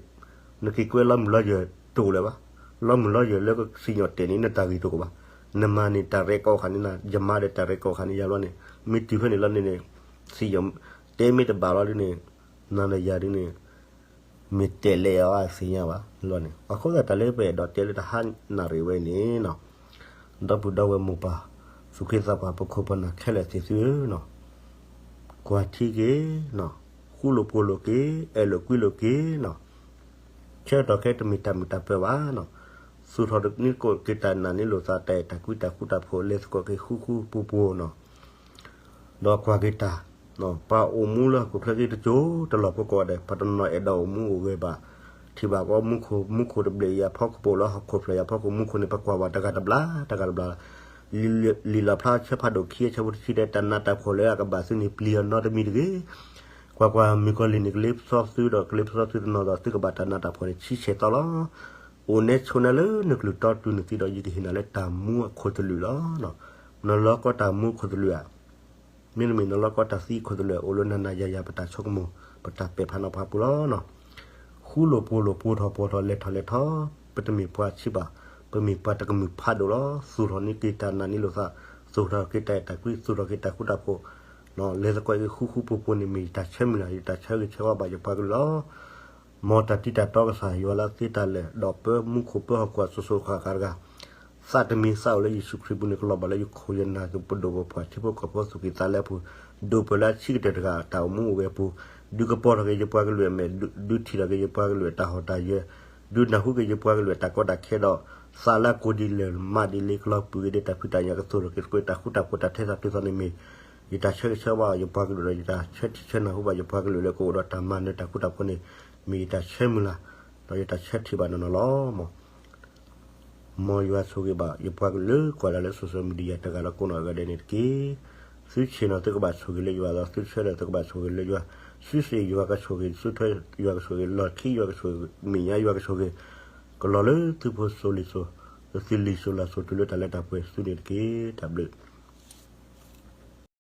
နက့ၤကွဲလီမုၢ်လီယၢၢ်တအိၣ်လၢၤဘၣ်. လီမုၢ်လီယၢၢ်လၢကစံၣ်ညီၣ်တဲာ်န့ၣ် နတၢ်ဂ့ၢ်တအိၣ်ဘၣ်. နမၤန့ၢ်တၢ်ရဲၣ်ကီၢ်ခါန့ၣ်နၤ, ယမၤဒီးတၢ်ရဲၣ်ကီၢ်ခါန့ၣ်ယၤလီၤန့ၣ်, မ့ၢ်တုၤဖဲန့ၣ်လီၤန့ၣ်န့ၣ်, စံၣ်ညီၣ်တဲမ့ၢ်တဘၣ်လီၤဒ်န့ၣ်, နၤဒီးယၤဒ်န့ၣ် မ့ၢ်တဲာ်လဲၤအီၤသ့ၣ်ညါဘၣ်လီၤန့ၣ်. အဃိသတးတၢ်လၢပအဲၣ်ဒိးတဲလၢတဟါနၣ်ရံၣ်ဝဲန့ၣ်နီၤ, ဒီပုၢ်ဒီဝဲၢ်မိၢ်ပၢ်, သူၣ်က့သးပှၢ် ပခိၣ်ပနၢ်ခဲလၢာ်သ့ၣ်သုဧၢနီၤ, ကွၢ်ထံက့ၤ, ဃူလိာ်ဖိးလိာ်က့ၤ, အဲၣ်လိာ်ကွံလိာ်က့ၤနီၤ, ဆၢကတီၢ်ခဲတမ့ၢ်တၢ်မုာ်တၢ်ပၢၤဘၣ်နီၤ, သူၣ်ထီၣ်န့ၢ်က့ၤတၢ်နာ်န့ၢ်လိာ်သး တၢ်အဲၣ်တၢ်ကွံတၢ်ဃူတၢ်ဖိး လဲၤသကိးက့ၤဃူဃူဖိးဖိးနီၤ. ဒီးကွၢ်က့ၤတၢ်, ပှၤအိၣ်မူလၢဟီၣ်ခိၣ်ချၢသ့ၣ်တစိၤတလီၢ်ဖိကိးဂၤဒဲး ပှၤတနီၤနီၤအဲၣ်ဒိးအိၣ်မူအိၣ်ဂဲၤဘၣ်, ထံၣ်ဘၣ်ကီမူခိၣ်, မူခိၣ်တဘျဲၣ်အံၤအဖီခိၣ် ပအိၣ်လၢဟီၣ်ခိၣ်ဖျၢၣ်အံၤအဖီခိၣ် မူခိၣ်န့ၣ် ပကွၢ်ဘၣ်တဂၤတဘျီတဂၤတဘျီ, လံာ်လီၣ်ဖျါဆၢဖးဒိၣ်ခံအဆၢဖိတဆံတဲ တၢ်နးတၢ်ဖှီၣ်လၢအကဘၣ်သုန့ၣ် ပျံၤအီၤနီတမံၤတဂ့ၤ. ကွၢ်ကွၢ်, မုၣ်ကီၤလံၢ်န့ၣ် ကလ့ပစီသုဒီး ကလ့ပစီသုတနီၤဒီး သုကဘၣ်တၢ်နးတၢ်ဖှီၣ်န့ၣ် ဆံဆဲးသီလီၤ. အိၣ်နဲဆိးနဲလၢနကလုၢ်တီတုၤနသံဒီး ယကဟ့ၣ်နၤလၢတၢ်မူအခိၣ်သလုးလီၤ. နလီၤကီတၢ်မူအခိၣ်သလုးဧါ, မ့တမ့ၢ်နလီၤကီတၢ်သံအခိၣ်သလုး အိၣ်လၢနၤနၤယၤယၤ ပတၢ်ဆိကမိၣ် ပတၢ်ပဲာ်ဖးနီၤဖးပူၤလီၤ. ဃူလိာ်ဖိးလိာ် ပှိၤထီၣ်ပှိၤထီၣ် လဲၤထီၣ်လဲၤထီၣ်, ပတမ့ၢ်ပှၤဆံးဘၣ်, ပမ့ၢ်ပှၤတကမုာ်ဖးဒိၣ်လီၤ. သူၣ်ထီၣ်န့ၢ်က့ၤတၢ်နာ်န့ၢ်လိာ်သး, သူၣ်ထီၣ်က့ၤတၢ်အဲၣ်တၢ်ကွံ, သူၣ်ထီၣ်က့ၤတၢ်ဃူတၢ်ဖိး, လဲၤသကိးက့ၤဃူဃူဖိးဖိးန့ၣ် မ့ၢ်ယတၢ်ဆၢမုၢ်လၢ် ယတၢ်ဆၢဂ့ၤဆၢဝါဘၣ်ယပှၤကလုာ်လီၤ. မ်တၢ်တံၤတၢ်တီကစၢ်ယွၤလၢအသ့တၢ်လၢာ် ဒီးပၢမူခိၣ်ပၢဟီၣ်ခိၣ်အစိၤစိၤဃၣ်ဃၣ်တဂၤ, သးတမံၤသးအိၣ်လၢယ့ၣ်ၡူးခရံာ်ပူၤန့ၣ် ကလီၤဘၣ်လၢယခိၣ်ယနၢ် ပဒိၣ်ပပှၢ်ထံဖိကီၢ်ဖိသူၣ်ကံၢ်သးလဲအပူၤ, ဒိၣ်ပၢၢ်လၢအဆံးကတၢၢ်တဂၤအတၢ်အိၣ်မူအိၣ်ဂဲၤအပူၤ, ဒုးကပီၤထီၣ်က့ၤယပှၤကလုာ်အမဲာ်, ဒုးထံၣ်ထီၣ်က့ၤယပှၤကလုာ်အတၢ်ဟီၣ်တၢ်ယၢၤ, ဒုးနၢ်ဟူက့ၤယပှၤကလုာ်အတၢ်ကီတၢ်ခဲဒီး, သးလၢအကိးဒ်လဲၣ်မးဒ်လဲၣ် ကလီၤပူၤက့ၤဒီးတၢ်ဖံးတၢ်ညၣ် ကသိၣ်ထီၣ်က့ၤသကိးတၢ်ဃူတၢ်ဖိး တၢ်ထဲသိးတုၤသိးန့ၣ်မ့ၢ် ယတၢ်ဆၢဂ့ၤဆၢဝါဘၣ်ယပှၤကလုာ်ဒီး ယတၢ်ဆၢထံၣ်ဆၢနၢ်ဟူဘၣ်ယပှၤကလုာ်လၢကအိၣ်ဒီးတၢ်မၤနၢၤတၢ်ဃူတၢ်ဖိးန့ၣ် မ့ၢ်ယတၢ်ဆၢမုၢ်လၢ်, ဒီးယတၢ်ဆၢထံၣ်ဘၣ်နီၢ်နီၢ်လီၤ. မ်, မ်ယွၤဆိၣ်ဂ့ၤဘၣ်ယပှၤကလုာ်လၢကွၢ်လၢ်လၢ social media တဂၤလၢကိးနီၢ်ဂၤဒဲးန့ၣ်တက့ၢ်. သုဆ့ၣ်နီၤသုကဘၣ်ဆိၣ်ဂ့ၤလၢယွၤလီၤ, သုဆၢဒီးသုကဘၣ်ဆိၣ်ဂ့ၤလၢယွၤ, စုစ့ၣ်ယွၤကဆိၣ်ဂ့ၤ, စုထွဲယွၤကဆိၣ်ဂ့ၤ, လီၢ်ခံယွၤကဆိၣ်ဂ့ၤ, မဲာ်ညါယွၤကဆိၣ်ဂ့ၤ, ကလီၤလၢသုဖိစိၤလံၤစိၤ, သုလံၤစိၤလီၤစိၤတုၤလၢတၢ်လၢတၢ်ပှဲၤသုန့ၣ်တက့ၢ်. တၢ်ဘျုး